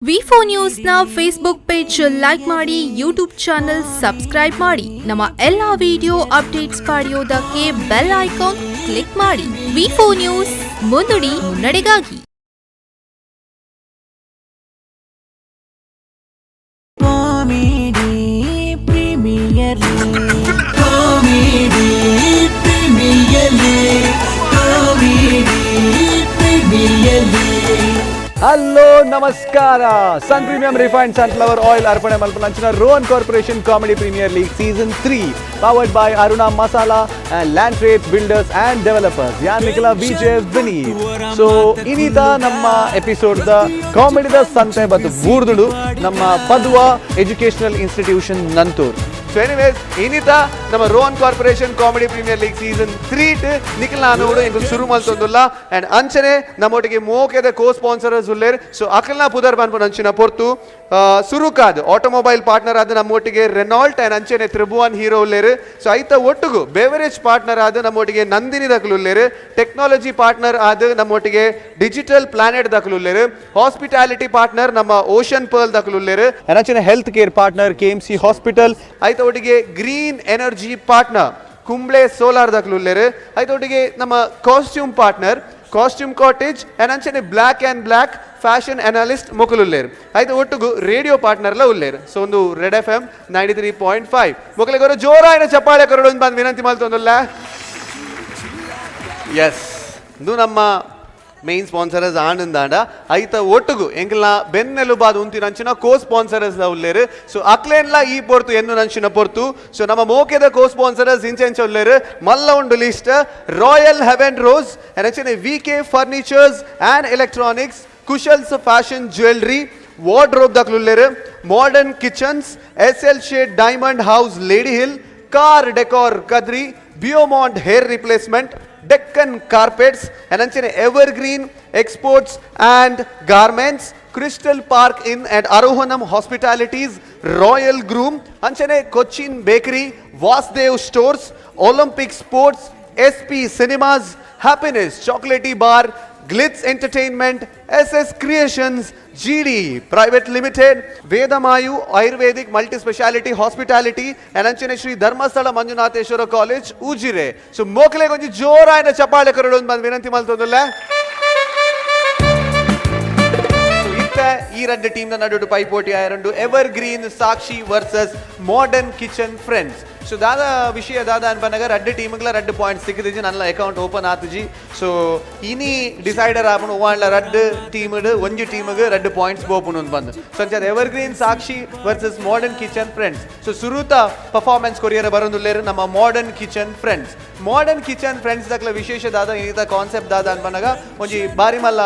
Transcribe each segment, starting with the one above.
V4 ನ್ಯೂಸ್ನ Facebook page like ಮಾಡಿ, YouTube channel subscribe ಮಾಡಿ. ನಮ್ಮ ಎಲ್ಲ ವಿಡಿಯೋ ಅಪ್ಡೇಟ್ಸ್ ಪಡೆಯೋದಕ್ಕೆ bell icon click ಮಾಡಿ. ವಿ4 ನ್ಯೂಸ್, ಮುನ್ನುಡಿ ಮುನ್ನಡೆಗಾಗಿ. Comedy Premier League, Comedy Premier League, Comedy Premier League. Hello, ನಮಸ್ಕಾರ. Sun Premium refined sunflower oil ಅರ್ಪಣೆ ಮಲ್ಪನಂಚಿನ Rohan Corporation Comedy Premier League season 3, powered by Aruna Masala and Land Trades Builders and Developers. ಯಾನ್ ನಿಖಲ Vijay Vineeth. So ಇನ್ನೀತ ನಮ್ಮ ಎಪಿಸೋಡ್ದ ಕಾಮಿಡಿದ ಸಂತೆ ಮತ್ತು ಬೂರ್ದುಡು ನಮ್ಮ ಪದ್ವ educational institution, Nanthoor. So anyways, ಇನ್ನಿತ ನಮ್ಮ Rohan Corporation Comedy Premier League season 3 Nikhil ನಾನೋಡು ಎಂಕುಲು ಶುರು ಮಲ್ತೊಂದುಲ್ಲ. ಅಂಡ್ ಅಂಚನೆ ನಮ್ಮೊಟ್ಟಿಗೆ ಮೋಕೆದ ಕೋ ಸ್ಪಾನ್ಸರರ್ಸ್ ಉಲ್ಲೇರ್. ಸೊ ಅಕಲ್ನ ಪುದರ್ ಪನ್ಪುನ ಅಂಚಿನ ಪೊರ್ತು, ಸುರುಕಾದ್ ಆಟೋಮೊಬೈಲ್ ಪಾರ್ಟ್ನರ್ ಆದ ನಮ್ಮೊಟ್ಟಿಗೆ ರೆನಾಲ್ಟ್ ಅಂಡ್ ಅಂಚನೆ ತ್ರಿಭುವನ್ ಹೀರೋ ಉಲ್ಲೇರ್. ಸೊ ಐತ ಒಟ್ಟುಗು ಬೆವರೇಜ್ ಪಾರ್ಟ್ನರ್ ಆದ ನಮ್ಮೊಟ್ಟಿಗೆ ನಂದಿನಿ ದಕಲು ಉಲ್ಲೇರ್. ಟೆಕ್ನಾಲಜಿ ಪಾರ್ಟ್ನರ್ ಆದ ನಮ್ಮೊಟ್ಟಿಗೆ ಡಿಜಿಟಲ್ ಪ್ಲಾನೆಟ್ ದಕಲು ಉಲ್ಲೇರ್. ಹಾಸ್ಪಿಟಾಲಿಟಿ ಪಾರ್ಟ್ನರ್ ನಮ್ಮ ಓಷನ್ ಪರ್ಲ್ ದಕಲು ಉಲ್ಲೇರ್. ಅಂಚನೆ health care partner KMC Hospital. ಐತ ಒಟ್ಟಿಗೆ green energy partner Kumble Solar ದಕಲು ಉಲ್ಲೇರ್. ಐತ ಒಟ್ಟಿಗೆ ನಮ್ಮ costume partner costume cottage and ಅಂಚನೆ Black and Black fashion analyst ಮೊಕಲುಲ್ಲೇರ್. ಆಯ್ತು, ಒಟ್ಟುಗು ರೇಡಿಯೋ ಪಾರ್ಟ್ನರ್ಲ ಉಲ್ಲೇರ್. ಸೊ ಒಂದು ರೆಡ್ ಎಫ್ಎಂ 93.5. ಮೊಕಲಿಗೆ ಜೋರಾಯಿನ ಚಪ್ಪಾಳೆ ಕೊರಡು ಬಂದು ವಿನಂತಿ ಮಲ್ತೊಂದುಲ್ಲ. ಎಸ್, ಇದು ನಮ್ಮ ಮೇನ್ ಸ್ಪಾನ್ಸರಸ್ ಆನಂದಾಂಡ. ಐತ ಒಟ್ಟುಗು ಎಂಕಲ್ನ ಬೆನ್ನೆಲುಬಾದ್ ಉಂತಿನ ಕೋ ಸ್ಪಾನ್ಸರಸ್ ಉಲ್ಲೇರು. ಸೊ ಅಕ್ಲೇನ್ಲ ಈ ಪೊರ್ತು ಎನ್ನು ನಂಚಿನ ಪೊರ್ತು. ಸೊ ನಮ್ಮ ಮೋಕೆದ ಕೋ ಸ್ಪಾನ್ಸರಸ್ ಇಂಚೆಂಚ ಉಲ್ಲೇರು, ಮಲ್ಲ ಉಂಡು list. Royal Heaven rose, ಅಂಚನೆ V K furnitures and electronics, Kushal's fashion jewellery, wardrobe ದಕ್ಲುಲ್ಲೇರು, modern kitchens, S L shade diamond house lady hill, car decor Kadri, ಬಿಯೋಮಾಂಟ್ hair replacement, Deccan carpets, ಅಂಚನೆ ever green exports and garments, crystal park in and Arohanam hospitalities, royal groom, ಅಂಚನೆ Cochin bakery, Vasudev stores, Olympic sports, S P cinemas, happiness chocolatey bar, Glitz entertainment, S S creations, G D private limited, Vedamayu Ayurvedic multi speciality hospitality and ಅಂಚನೆ Shri Dharmasthala Manjunatheshwara college, Ujire. So ಮೋಕಲೆ ಕೊಂಚ ಜೋರಾಯಿನ ಚಪ್ಪಾಳೆ ಕೊರಡು ಬಂದು ವಿನಂತಿ ಮಲ್ತೊಂದುಲ್ಲ. ಇತ್ತ ಈ రెండు team ನಡುಟು ಪೈಪೋಟಿ ಆಯರಂಡು, ever green Sakshi versus modern kitchen friends. So ದಾದ ವಿಷಯ ದಾದ ಅನ್ಪನಗ, ರಡ್ಡು ಟೀಮ್ಗಳ ರಡ್ಡು ಪಾಯಿಂಟ್ ಸಿಕ್ಕಿದಿಜಿ, ನನ್ನ ಅಕೌಂಟ್ ಓಪನ್ ಆತುಜಿ. ಸೊ ಇನಿ ಡಿಸೈಡರ್ ಆಪುಂಡು, ಒವಾಂಡ್ಲ ರಡ್ಡು ಟೀಮ್ ಒಂಜಿ ಟೀಮ್ಗೆ ರಡ್ಡು ಪಾಯಿಂಟ್ಸ್ ಬೋಪುಂಡು ಅಂತ ಬಂದು. ಸೊ ಅಂಚ ever green Sakshi versus modern kitchen friends. So ಸುರುತ performance courier ಬರೋದುಲ್ಲೇರು ನಮ್ಮ modern kitchen friends. Modern kitchen friends ದಕ್ಲ ವಿಶೇಷ ದಾದ, ಇನ್ನಿತ ಕಾನ್ಸೆಪ್ಟ್ ದಾದ ಅನ್ಪನಗ, ಒಂಜಿ ಬಾರಿ ಮಲ್ಲ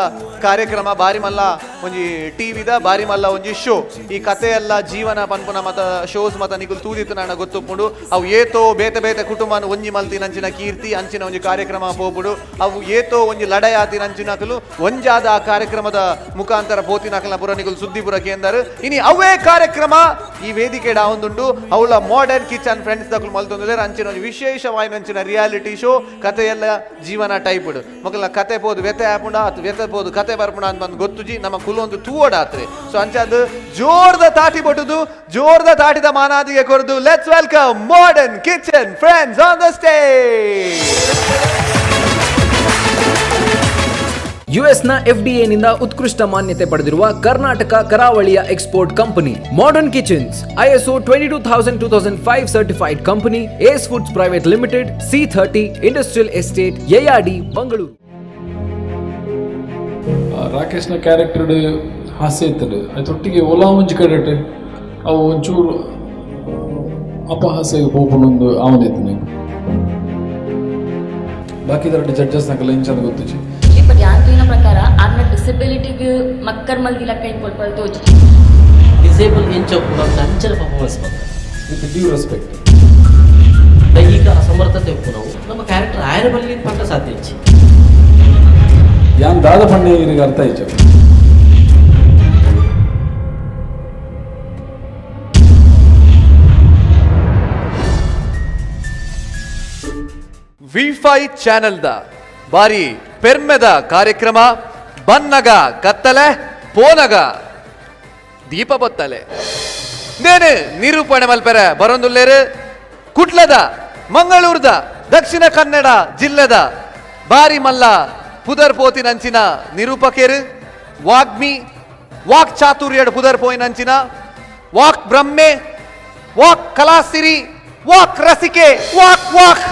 ಕಾರ್ಯಕ್ರಮ, ಬಾರಿ ಮಲ್ಲ ಒಂಜಿ ಟಿವಿದ ಬಾರಿ ಮಲ್ಲ ಒಂಜಿ ಶೋ. ಈ ಕತೆ ಎಲ್ಲ ಜೀವನ ಪನ್ಪುನ ಮತ ಶೋಸ್ ಮತ ನಿಕುಲ್ ತೂದಿತ್ತು ನಾನ ಗೊತ್ತುಪ್ಪುಂಡು. ಅವು ಏತೋ ಬೇತೆ ಬೇತೆ ಕುಟುಂಬನ ಒಂಜಿ ಮಲ್ತಿನ ಅಂಚಿನ ಕೀರ್ತಿ, ಅಂಚಿನ ಒಂಜಿ ಕಾರ್ಯಕ್ರಮ ಪೋಪುಡು. ಅವು ಏತೋ ಒಂಜಿ ಲಡಯಾತಿನ ಅಂಚಿನಕಲು ಒಂಜಾದ ಆ ಕಾರ್ಯಕ್ರಮದ ಮುಖಾಂತರ ಪೋತಿನಕಲ್ನ ಪುರ ನಿಕುಲ್ ಸುದ್ದಿಪುರ ಕೇಂದ್ರ. ಇನಿ ಅವೇ ಕಾರ್ಯಕ್ರಮ ಈ ವೇದಿಕೆ ಡಾವೊಂದುಂಡು. ಅವಳ modern kitchen friends ದಕುಲು ಮಲ್ತೊಂದುಲ್ಲೆರ್. ಅಂಚಿನ ಒಂಜಿ ವಿಶೇಷವಾಯಿನ ಅಂಚಿನ ರಿಯಾಲಿಟಿ ಶೋ, ಕಥೆಯೆಲ್ಲ ಜೀವನ ಟೈಪ್. ಮೊಕಲ್ನ ಕತೆ ಪೋದು ವ್ಯತೆ ಆಪುಂಡ ಅತ್ ವ್ಯತೆ ಪೋದು ಕತೆ ಬರ್ಪುಂಡ ಅಂತ ಬಂದು ಗೊತ್ತುಜಿ, ನಮ್ಮ ಕುಲೊಂದು ತೂವಡಾತ್ರೆ. ಸೊ ಅಂಚಾದ್ ಜೋರ್ದ ತಾಟಿ ಬೊಟ್ಟುದು, ಜೋರ್ದ ತಾಟಿದ ಮಾನಾದಿಗೆ ಕೊರದು, let's welcome Modern Kitchen Friends on the stage. ಯುಎಸ್ನ ಎಫ್ಡಿಎನಿಂದ ಉತ್ಕೃಷ್ಟ ಮಾನ್ಯತೆ ಪಡೆದಿರುವ ಕರ್ನಾಟಕ ಕರಾವಳಿಯ export company modern kitchens, ISO 22000-2005 certified company, Ace Foods Private Limited, C30 Industrial Estate, Yeyadi, Mangaluru. ರಾಕೇಶ್ನ character ಹಾಸ್ಯ ಇತ್ತದು. ತೊಟ್ಟಿಗೆ ಒಲಾ ಒಂಜಿ ಕಡೆಟ್ ಅವು ಒಂಚೂರು ಅಪಹಾಸ್ಯ ಪೋಪುನೊಂದು ಆವೊಂದಿತ್ತು. ಬಾಕಿದರಡ್ಡು ಜಡ್ಜಸ್ ನಕಲ ಇಂಚಂದ ಗೊತ್ತುಜಿ. ಬಟ್ ಯಾನ್ ತೂಯಿನ ಪ್ರಕಾರ ಆರ್ನ ಡಿಸಬಿಲಿಟಿಗ್ ಮಕ್ಕರ್ ಮಲ್ದಿಲಕ್ಕ ಇಂಪೊಲ್ಪ ತೋಜಿ. ಡಿಸೇಬಲ್ ಇಂಚ ಉಪ್ಪುನ ಅಂಚನ ಪರ್ಫಾರ್ಮೆನ್ಸ್ ಬಂತ. With due respect. ದೈಹಿಕ ಅಸಮರ್ಥತೆ ಉಪ್ಪುನವು ನಮ್ಮ ಕ್ಯಾರೆಕ್ಟರ್ ಆಯನ ಬಲ್ಲಿ ಪಂಡ ಸಾಧ್ಯ ಇಜ್ಜಿ. ಯಾನ್ ದಾದ ಪಣ್ಣೆ ಇರಿಗೆ ಅರ್ಥ ಆಯ್ತು. ವಿ5 ಚಾನೆಲ್ದ ಬಾರಿ ಪೆರ್ಮೆದ ಕಾರ್ಯಕ್ರಮ, ಬನ್ನಗ ಕತ್ತಲೆ ಪೋನಗ ದೀಪ ಬೊತ್ತಲೆ ನೇನು ನಿರೂಪಣೆ ಮಲ್ಪೆರೆ ಬರೊಂದುಲ್ಲೇರು ಕುಡ್ಲದ ಮಂಗಳೂರ್ದ ದಕ್ಷಿಣ ಕನ್ನಡ ಜಿಲ್ಲೆದ ಬಾರಿ ಮಲ್ಲ ಪುದರ್ ಪೋತಿನಂಚಿನ ನಿರೂಪಕೇರು ವಾಗ್ಮಿ ವಾಕ್ ಚಾತುರ್ಯಡ್ ಪುದರ್ ಪೋಯಿನಂಚಿನ ವಾಕ್ ಬ್ರಹ್ಮೆ ವಾಕ್ ಕಲಾಸಿರಿ ವಾಕ್ ರಸಿಕೆ walk walk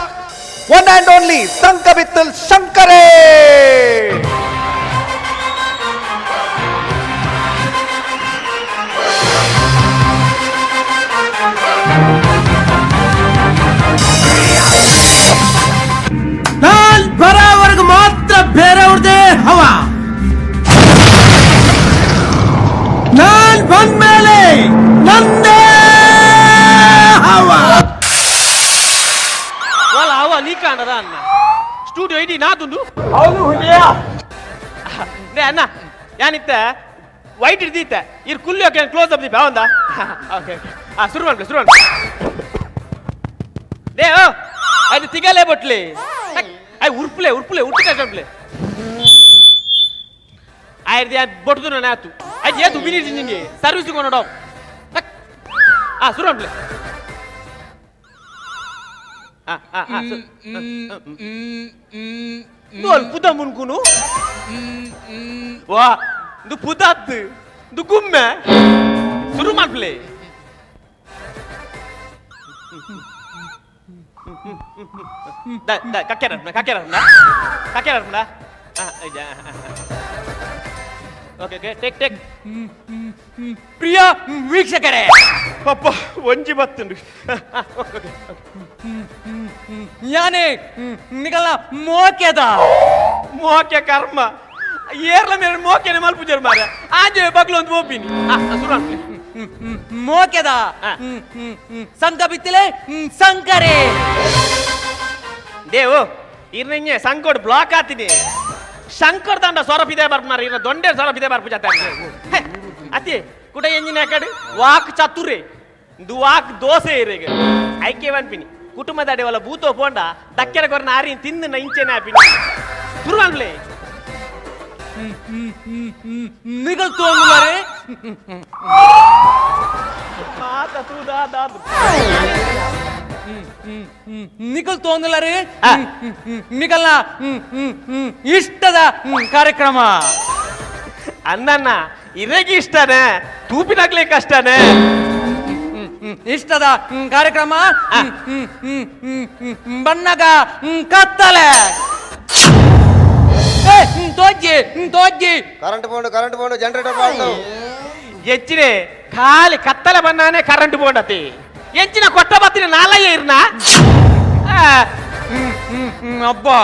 one and only Sankabittil ಶಂಕರೇ. ನಾನ್ ಬರೋವರೆಗೂ ಮಾತ್ರ ಬೇರೆಯವ್ರದೇ ಹವಾ, ನಾನ್ ಬಂದ್ಮೇಲೆ ನಂದೇ ಹವಾ. ವಲ ಅವ ನೀ ಕಾಣದ ಅಣ್ಣ ಸ್ಟುಡಿಯೋ ಇಡೀ ನಾದುಂಡು. ಹೌದು ಹುಲಿಯಾ. ನೇ ಅಣ್ಣ ಯಾನಿತ್ತ ವೈಟ್ ಹಿಡ್ದೀತ ಇರ್ ಕುಲ್ಲಿ okay close up ದೀಪ ಅವಂದ. ಓಕೆ ಆ ಶುರು ಮಾಡ್ಲಿ ಶುರು ಮಾಡ್ಲಿ. They ಓ ಅದು ತಿಗಲೇ ಬಟ್ಲಿ I ಉರ್ಪ್ಲೆ ಉರ್ಪ್ಲೆ ಉರ್ಟಿ ಕಷ್ಟಪ್ಲೆ ಆಯ್ತು ಅದು ಬೊಟ್ಟದು ನಾನು ಆತು ಆಯ್ತು ಏತು ಮಿನಿಟ್ ನಿಂಗೆ ಸರ್ವಿಸ್ ಕೊನೋಡ. ಆ ಶುರು ಮಾಡ್ಲಿ. ಆ ಆ ಆ నువ్వు పుద మునుకును వా నువ్వు పుదాత్ నువ్వు గుమ్మె ಶುರು ಮಾಡ್ಪ್ಲೆ. ಕಕ್ಕೆರ okay okay take take. ಪ್ರಿಯ ವೀಕ್ಷಕರೇ, ಪಪ್ಪ ಒಂಜಿ ಬತ್ತುಂಡು. ಯಾನೇ ನಿಗಲ್ಲ ಮೋಕೆದ ಮೋಕೆ ಕರ್ಮ ಏರ್ಲ ಮೇಲೆ ಮೋಕೆನೆ ಮಲ್ಪುಜರ್ ಮಾರ ಆಂಜೆ ಬಗ್ಲು ಒಂದು ಓಪಿನಿ. ಶುರು ಮಾಡ್ಪ್ಲೆ. ಮೋಕೆದ ಸಂಕಬಿತ್ತಲೆ ಸಂಕರೇ. ದೇವು ಇರ್ನಿಂಗೆ ಸಂಕೋಡ್ ಬ್ಲಾಕ್ ಆತಿನಿ. ಶಂಕರ್ ದಂಡ ಸೊರಪಿದೆ ಬರ್ಪುನಾರ ಇರ್ನ ದೊಂಡೆ ಸೊರಪಿದೆ ಬರ್ಪು ಜಾತ ಅತಿ ಕುಟ ಎಂಜಿನ ಕಡೆ ವಾಕ್ ಚತುರೆ ದು ವಾಕ್ ದೋಸೆ ಇರೇಗ ಐಕೆ ವನ್ಪಿನಿ ಕುಟುಂಬದ ಅಡೆವಲ್ಲ ಭೂತೋ ಪೋಂಡ ದಕ್ಕೆರ ಕೊರ್ನ ಆರಿನ ತಿಂದು ಇಂಚೆನೆ ಆಪಿನಿ. ಶುರು ಮಾಡ್ಲೆ. ನಿಗಲ್ ತೋಂಗುಲಾರೆ ಮಾತ ತೂದಾದಾದು ನಿಕಲ್ ತೋಂದಲಾರೆ ನಿಕಲ್ನ ಇಷ್ಟದ ಕಾರ್ಯಕ್ರಮ. ಅಣ್ಣಣ್ಣ ಇರಗಿ ಇಷ್ಟನೇ ತೂಪಿನಾಗ್ಲೇ ಕಷ್ಟನೇ ಇಷ್ಟದ ಕಾರ್ಯಕ್ರಮ ಬಣ್ಣಗ ಕತ್ತಲೆ. ತೋಜ್ಜಿ ತೋಜ್ಜಿ ಕರೆಂಟ್ ಬೋಂಡು ಕರೆಂಟ್ ಬೋಂಡು ಜನರೇಟರ್ ಬೋಂಡು ಎಚ್ಚಿನೆ ಖಾಲಿ ಕತ್ತಲೆ ಬಣ್ಣಾನೆ ಕರೆಂಟ್ ಬೋಂಡತಿ ಎಂಚಿನ ಕೊಟ್ಟ ಬತ್ತಿನ ನಾಲಯ್ಯ ಇರ್ನ. ಅಬ್ಬಾ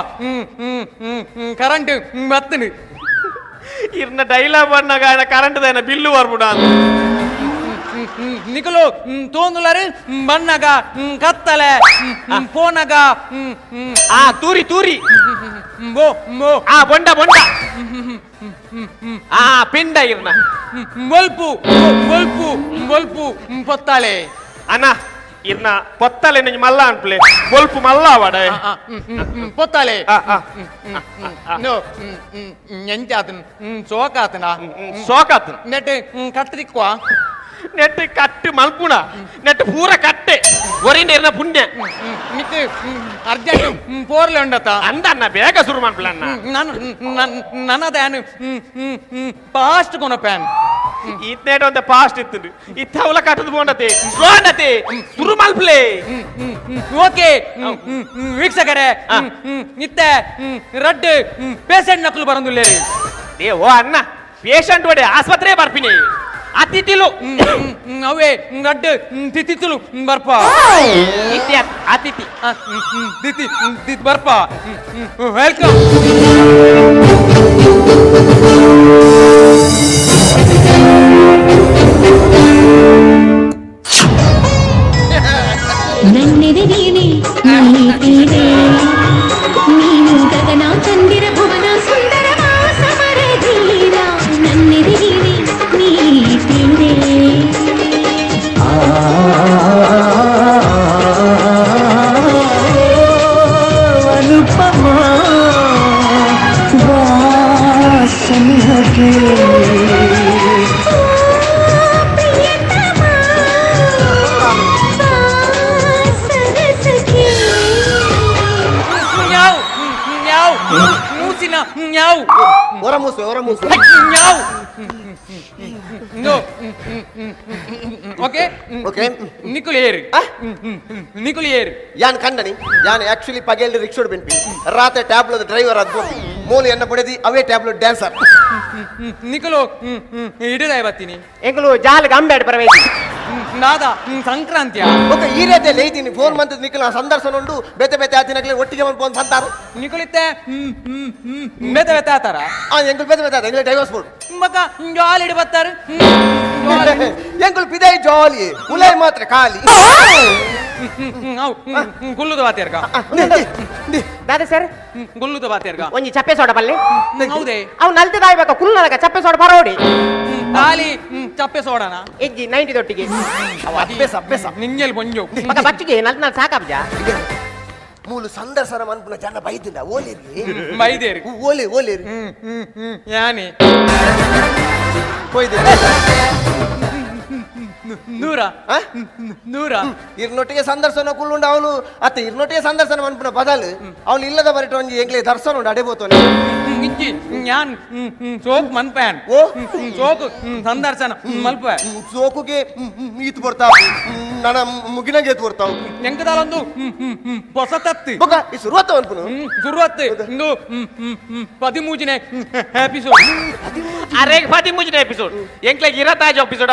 ಕರೆಂಟ್ ಬತ್ತಿನಿ ಇರ್ನ ಡೈಲಾಗ್ ಬಣ್ಣಗ ಕರೆಂಟ್ ದೈನ ಬಿಲ್ಲು ಬರ್ಬಿಡ. ನಿಕಲು ತೋಂದುಲಾರು ಬಣ್ಣಗ ಕತ್ತಲೆ ಪೋನಗ ಆ ತೂರಿ ತೂರಿ ಬೋ ಬೋ ಆ ಬೊಂಡ ಬೊಂಡ ಆ ಪಿಂಡ ಇರ್ನ ಬೊಲ್ಪು ಬೊಲ್ಪು ಬೊಲ್ಪು ಪೊತ್ತಾಳೆ. ಅಣ್ಣ ಇರ್ನ ಪೊತ್ತಲೆ ನಿಂಗೆ ಮಲ್ಲ ಅನ್ಪ್ಲೆ ಬೊಲ್ಪು ಮಲ್ಲ ಅವಡ ಪೊತ್ತಾಳೆ. ಎಂಚಾತನ ಸೋಕಾತನ ಸೋಕಾತನ ನೆಟ್ ಕಟ್ಟದಿಕ್ವಾ ನೆಟ್ ಕಟ್ಟು ಮಲ್ಪುಣ ನೆಟ್ ಪೂರ ಕಟ್ಟೆ ಒರಿಂದ ಇರ್ನ ಪುಣ್ಯ ನಿಕ್ ಅರ್ಜೆಂಟ್ ಪೋರ್ಲೆ ಉಂಡತ ಅಂದ ಅಣ್ಣ ಬೇಗ ಶುರು ಮಾಡ್ಪ್ಲ ಅಣ್ಣ. ನಾನು ನನ್ನದ ಫಾಸ್ಟ್ ಕೊನ ಪ್ಯಾನ್ ಇತ್ನೇಟ ಒಂದ ಫಾಸ್ಟ್ ಇತ್ತು ಇತ್ತವಲ ಕಟ್ಟದು ಬೋಂಡತೆ ಸ್ಲೋ ಅಂಡತೆ ಶುರು ಮಲ್ಪ್ಲೆ. ಓಕೆ ವೀಕ್ಷಕರೇ, ನಿತ್ತೆ ರಡ್ಡು ಪೇಷಂಟ್ ನಕಲು ಬರಂದುಲ್ಲೇರಿ. ಏ ಓ ಅಣ್ಣ ಪೇಷಂಟ್ ಒಡೆ ಆಸ್ಪತ್ರೆ ಬರ್ಪಿನಿ ಅತಿಥಿಲು ಅವೇ ರಡ್ಡು ತಿಥಿಲು ಬರ್ಪ ಅತಿಥಿ ತಿಥಿ ಬರ್ಪ. Welcome. ನನ್ನೆದೆ ವೀಣೆ ನೀತಿದೆ ನೀನು ಗಗನ ಚಂದಿರ ಭುವನ ಸುಂದರ ಸಮರ ಧೀರ ನನ್ನೆದೆ ವೀಣೆ ನೀತಿದೆ. ಅನುಪಮ ವಾಸನಗೆ ಹೊರಮೂಸು ಹೊರಮೂಸು ಯಾವ್ ಓಕೆ ಓಕೆ ನಿಕುಲು ಏರು ನಿಕುಲು ಏರು ಯಾನ್ ಕಂಡನಿ ಯಾನ್ ಆಕ್ಚುಲಿ ಪಗೆಲ್ ರಿಕ್ಷೋಡ್ ಬೆನ್ಪಿ ರಾತ್ರಿ ಟ್ಯಾಬ್ಲೋ ಡ್ರೈವರ್ ಅದು ಮೂಲು ಎನ್ನ ಬುಡದಿ ಅವೇ ಟ್ಯಾಬ್ಲೋ ಡ್ಯಾನ್ಸರ್ ನಿಕುಲು ಇಡದಾಯ ಬತ್ತೀನಿ ಎಂಕುಲು ಜಾಲ್ ಗಂಬೇಡ್ ಪರವೇತಿ ನಾದಾ ಸಂಕ್ರಾಂತಿಯ ಓಕೆ ಈ ರೀತಿಯಲ್ಲಿ ಐತೀನಿ ಫೋನ್ ಮಂತ್ ನಿಖಿಲ್ ಸಂದರ್ಶನ ಉಂಡು ಬೇತೆ ಬೇತೆ ಆತಿನಕ್ಲೆ ಒಟ್ಟಿಗೆ ಫೋನ್ ಬಂತಾರು ನಿಕುಲಿತ್ತೆ ಬೇತೆ ಬೇತೆ ಆತಾರ ಎಂಕುಲು ಬೇತೆ ಬೇತೆ ಆತ ಎಂಗ್ಲೆ ಡೈವರ್ಸ್ ಬೋರ್ಡ್ ಮಗ ಜಾಲಿ ಇಡಿ ಬತ್ತಾರು ಎಂಕುಲು ಪಿದೈ ಜಾಲಿ ಉಲೈ ಮಾತ್ರ ಖಾಲಿ ಗುಲ್ಲುದ ಬಾತೇರ್ಗ ದಾದ ಸರ್ ಗುಲ್ಲುದ ಬಾತೇರ್ಗ ಒಂಜಿ ಚಪ್ಪೆ ಸೋಡ ಪಲ್ಲೆ ಹೌದೇ ಅವು ನಲ್ತೆ ದಾಯ್ಬೇಕ ಕುಲ್ಲನಗ ಚಪ್ಪೆ ಸೋಡ ಪರೋಡಿ ಖಾಲಿ ಚಪ್ಪೆ ಸೋಡನ ಎಜ್ಜಿ 90 ದೊಟ್ಟಿಗೆ ಅಬ್ಬೆಸ ಅಬ್ಬೆಸ ನಿಂಗೆಲ್ ಬೊಂಜು ಮಗ ಬಚ್ಚಿಗೆ ನಲ್ತ ನಲ್ ಸಾಕಾಬ್ಜ ಮೂಲು ಸಂದರ್ಶನ ಮನ್ಪುನ ಜನ ಬೈದಿಲ್ಲ ಓಲೇರಿ ಬೈದೇರಿ ಓಲೆ ಓಲೇರಿ ಯಾನಿ ಕೊಯ್ದೆ ನೂರ ನೂರ ಇರ್ನೊಟ್ಟಿಗೆ ಸಂದರ್ಶನ ಕುಳ್ಳುಂಡು ಅವನು ಅತ್ತ ಇರ್ನೊಟ್ಟಿಗೆ ಸಂದರ್ಶನ ಮನ್ಪುನ ಬದಲು ಅವನು ಇಲ್ಲದ ಬರಿಟ ಒಂಜಿ ಎಂಗ್ಲೆ ದರ್ಶನ ಉಂಡು ಅಡೆಬೋತೋನೆ ಇಜ್ಜಿ ಯಾನ್ ಸೋಕ್ ಮನ್ಪ್ಯಾನ್ ಓ ಸೋಕು ಸಂದರ್ಶನ ಮಲ್ಪ ಸೋಕುಗೆ ಈತ್ ಬರ್ತಾವ ನನ್ನ ಮುಗಿನಂಗೆ ಎತ್ತು ಬರ್ತಾವ ಎಂಕದಾಲೊಂದು ಹೊಸ ತತ್ತಿ ಬೊಕ ಈ ಶುರುವತ್ತ ಮನ್ಪುನು ಶುರುವತ್ತು ಇಂದು 13ನೇ ಎಪಿಸೋಡ್ ಅರೆ 13ನೇ ಎಪಿಸೋಡ್ ಎಂಕ್ಲೆ ಇರತಾಜ್ ಎಪಿಸೋಡ್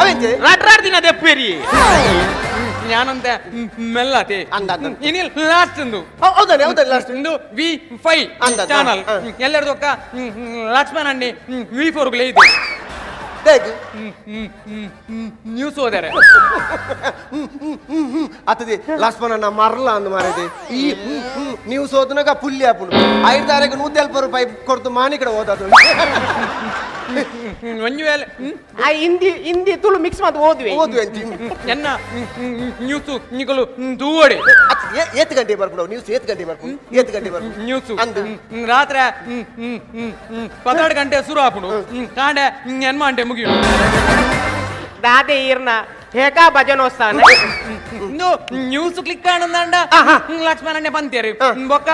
ಅವೆಂಚೆ ರಡ್ ರಡ್ ದಿನ ದೆಪ್ಪೇರಿ ഞാനಂತೆ ಮೆಲ್ಲತೆ ಇನಿ ಲಾಸ್ಟ್ ಇಂದು ಹೌದಾನೆ ಹೌದಾನೆ ಲಾಸ್ಟ್ ಇಂದು V5 channel ಎಲ್ಲರದೊಕ್ಕ ಲಕ್ಷ್ಮಣ ಅಣ್ಣಿ V4 ಗೆ ಇದೆ ನ್ಯೂಸ್ ಓದಾರೆ ಅತದೆ ಲಕ್ಷ್ಮಣನ ಮರಲ ಅಂದ್ ಮಾರಿದೆ ಈ ನ್ಯೂಸ್ ಓದನಾಗ ಪುಲ್ಲಿ ಆಪುನು 5 ತಾರೀಕು 170 ರೂಪಾಯಿ ಕೊಡ್ತು ಮಾನಿ ಕಡೆ ಓದದು ಒಂಜು ವೇಳೆ ಆ ಹಿಂದಿ ಹಿಂದಿ ತುಳು ಮಿಕ್ಸ್ ಮಾತು ಓದುವೆ ಓದುವೆ ಅಂತಿ ಎನ್ನ ನ್ಯೂಸ್ ನಿಕಲು ದೂವಡೆ ಏತ್ ಗಂಟೆ ಬರ್ಪುಡು ನ್ಯೂಸ್ ಏತ್ ಗಂಟೆ ಬರ್ಪುಡು ಏತ್ ಗಂಟೆ ಬರ್ಪುಡು ನ್ಯೂಸ್ ರಾತ್ರಿ 12 ಗಂಟೆ ಶುರು ಆಪುಡು ಕಾಂಡೆ ಎನ್ಮಾಂಟೆ ಮುಗಿಯು ದಾದೆ ಈರ್ನ ಹೇಕಾ ಭಜನೋತ್ಸವ ನ್ಯೂಸ್ ಕ್ಲಿಕ್ ಆನಂದ ಲಕ್ಷ್ಮಣನ್ನೇ ಬಂತೇರಿ ಬೊಕ್ಕ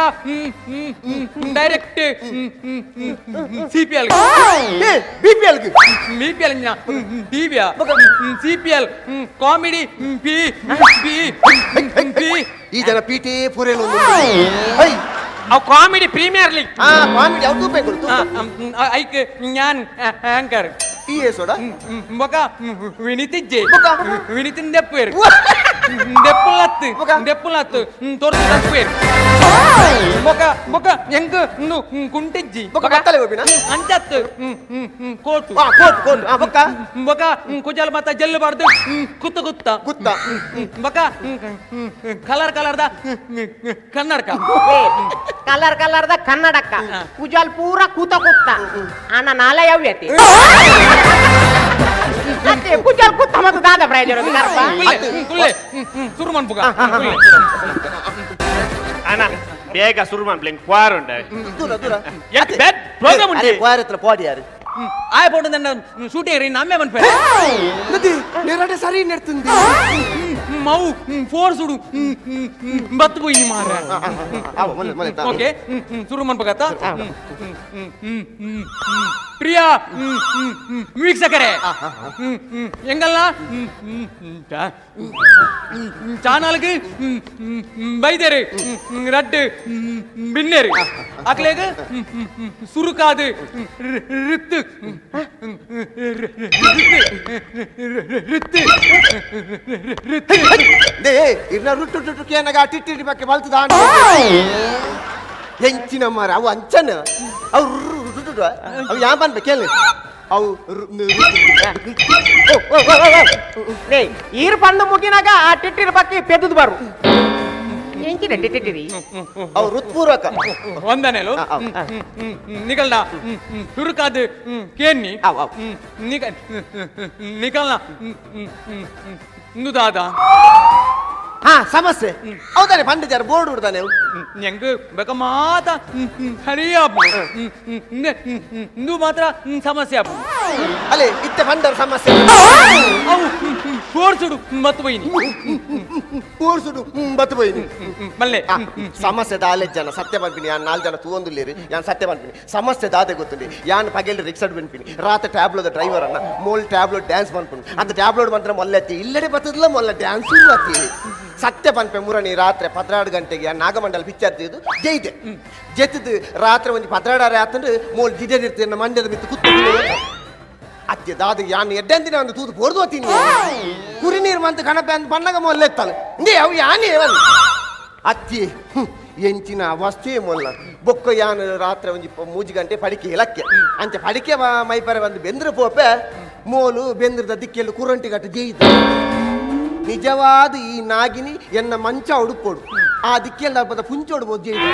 direct CPL BPL BPL ಟಿವಿಯ CPL comedy P P P ಈ ಜನ ಪಿ ಟಿ ಪೂರೇನು ಅವು comedy premier league comedy ಅವು ತೂಪೆ ಐಕ್ ഞാൻ ആങ്കർ ಈ ಸೋಡ ಬೊಕ ವಿನಿತಿಜ್ಜೆ ವಿನಿತಿನ್ ದೆಪ್ಪೇರು ದೆಪ್ಪುಲತ್ತು ದೆಪ್ಪುಲತ್ತು ತೋರ್ತು ತಪ್ಪೇರು ಬೊಕ ಬೊಕ ಎಂಕ್ ಕುಂಟಿಜ್ಜಿ ಬೊಕ ಬತ್ತಲೆ ಗೋಪಿನ ಅಂಚತ್ತು coat coat coat ಬೊಕ ಬೊಕ ಕುಜಲ್ ಮತ್ತ ಜಲ್ಲು ಬಾರ್ದು ಕುತ್ತ ಕುತ್ತ ಕುತ್ತ ಬೊಕ ಕಲರ್ ಕಲರ್ದ ಕನ್ನಡಕ ಕಲರ್ ಕಲರ್ದ ಕನ್ನಡಕ ಕುಜಲ್ ಪೂರ ಕೂತ ಕೂತ ಅಣ್ಣ ನಾಲೆ ಯಾವ್ಯತಿ ಅತ್ತೆ ಕುಜಲ್ ಕೂತ ಮತ್ತು ದಾದ ಪ್ರಯೋಜನ ಕುಲ್ಲೆ ಸುರು ಮನ್ಪುಗ ಅಣ್ಣ ಬೇಗ ಸುರು ಮನ್ಪ್ಲೆ ಕ್ವಾರ್ ಉಂಡ ದೂರ ದೂರ ಯಾಕೆ ಬ್ಯಾಡ್ ಪ್ರೋಗ್ರಾಮ್ ಉಂಟು ಕ್ವಾರ್ ಹತ್ರ ಪಾಡಿ ಯಾರು ಆಯ ಪೋಟು ನನ್ನ ಶೂಟಿಂಗ್ ರೀ ನಮ್ಮೆ ಮನ್ಪೆ ನದಿ ನೇರಡೆ ಸರಿ ನೆಡ್ತುಂದಿ ಮೌ ಫೋರ್ ಸುಡು ಬತ್ತು ಪೋಯಿ ಮಾರ ಓಕೆ ಸುರು ಮನ್ಪಗತ್ತ ಪ್ರಿಯಾ ವೀಕ್ಷಕರೇ ಎಂಗಲ್ಲ ಚಾನಲ್ಗೆ ಬೈದೇರು ರಡ್ಡು ಬಿನ್ನೇರು ಅಕ್ಲೇಗ ಸುರುಕಾದು ರಿತ್ತು ರಿತ್ತು ರಿತ್ತು ಇರ್ನ ರುಟ್ಟು ರುಟ್ಟು ಕೇನಗ ಟಿಟ್ಟಿ ಬಕ್ಕೆ ಬಲ್ತದ ಎಂಚಿನ ಮಾರ ಅವು ಅಂಚನ ಅವು ರುಟ್ಟು ಅವು ಯಾ ಬನ್ಬೇಕು ಕೇಳಿ ಅವು ಈರ್ ಬಂದು ಮುಗಿನಾಗ ಆ ಟಿಟ್ಟಿರ ಬಕ್ಕೆ ಪೆದ್ದದು ಬರು ಎಂಚಿನ ಟಿಟ್ಟಿರಿ ಅವು ಹೃತ್ಪೂರ್ವಕ ವಂದನೆಲು ನಿಕಲ್ನ ತುರುಕಾದು ಕೇನ್ನಿ ನಿಕಲ್ನ ದಾದ ಹಾ ಸಮಸ್ಯೆ ಹೌದಾನೆ ಪಂಡಿತಾರ ಬೋರ್ಡ್ ಉಡ್ತಾನೆ ಎಂಗ್ ಬೇಕ ಮಾತ ಸರಿಯಾಪು ಇಂದು ಮಾತ್ರ ಸಮಸ್ಯೆ ಆಪು ಅಲೆ ಇತ್ತೆ ಪಂಡರ್ ಸಮಸ್ಯೆ ಅವು ಫೋರ್ಸುಡು ಬತ್ತು ಪೋಯಿನಿ ಫೋರ್ಸುಡು ಬತ್ತು ಪೋಯಿನಿ ಮಲ್ಲೆ ಸಮಸ್ಯೆ ದಾಲೆ ಜನ ಸತ್ಯ ಪನ್ಪಿನಿ ಯಾನ್ ನಾಲ್ ಜನ ತೂವೊಂದುಲ್ಲೇರಿ ಯಾನ್ ಸತ್ಯ ಪನ್ಪಿನಿ ಸಮಸ್ಯೆ ದಾದೆ ಗೊತ್ತುಂಡಿ ಯಾನ್ ಪಗೆಲ್ ರಿಕ್ಷಾಡ್ ಪನ್ಪಿನಿ ರಾತ್ರಿ ಟ್ಯಾಬ್ಲೋದ ಡ್ರೈವರ್ ಅನ್ನ ಮೋಲ್ ಟ್ಯಾಬ್ಲೋ ಡ್ಯಾನ್ಸ್ ಪನ್ಪುನಿ ಅಂತ ಟ್ಯಾಬ್ಲೋಡ್ ಬಂದ್ರೆ ಮೊಲ್ಲೆ ಅತ್ತಿ ಇಲ್ಲಡೆ ಬತ್ತದಲ್ಲ ಮೊಲ್ಲ ಡ್ಯಾನ್ಸ್ ಅತ್ತಿ ಸತ್ಯ ಪನ್ಪೆ ಮುರಣಿ ರಾತ್ರಿ 12 ಗಂಟೆಗೆ ಯಾನ್ ನಾಗಮಂಡಲ ಪಿಕ್ಚರ್ ತೀದು ಜೈದೆ ಜೆತ್ತದು ರಾತ್ರಿ ಒಂಜಿ 12 ಆತಂದ್ರೆ ಮೋಲ್ ಜಿಡೆದಿರ್ತೀನಿ ಮಂಡ್ಯದ ಮಿತ್ತು ಕುತ್ತು ಅತ್ತೆ ದಾದ ಯಾನ್ ಎಡ್ಡೆಂದಿನ ಒಂದು ತೂದು ಪೋರ್ದು ಹೋತೀನಿ ಕುರಿ ನೀರು ಮಂತ ಕಣಪೆ ಅಂತ ಬಣ್ಣಗ ಮೊಲ್ಲೆತ್ತಾನೆ ಇಂದೇ ಅವು ಯಾನೇ ಅತ್ತಿ ಎಂಚಿನ ಅವಸ್ಥೆ ಮೊಲ್ಲ ಬೊಕ್ಕ ಯಾನ್ ರಾತ್ರಿ ಒಂಜಿ 3 ಗಂಟೆ ಪಡಿಕೆ ಇಲಕ್ಕೆ ಅಂಚೆ ಪಡಿಕೆ ಮೈಪರೆ ಒಂದು ಬೆಂದ್ರ ಪೋಪೆ ಮೋಲು ಬೆಂದ್ರದ ದಿಕ್ಕೆಲ್ಲು ಕುರಂಟಿ ಗಟ್ಟು ಜೈದ ನಿಜವಾದ ಈ ನಾಗಿನಿ ಎನ್ನ ಮಂಚ ಉಡುಪೋಡು ಆ ದಿಕ್ಕೆಲ್ಲ ಬದ ಪುಂಚೋಡು ಜೈದ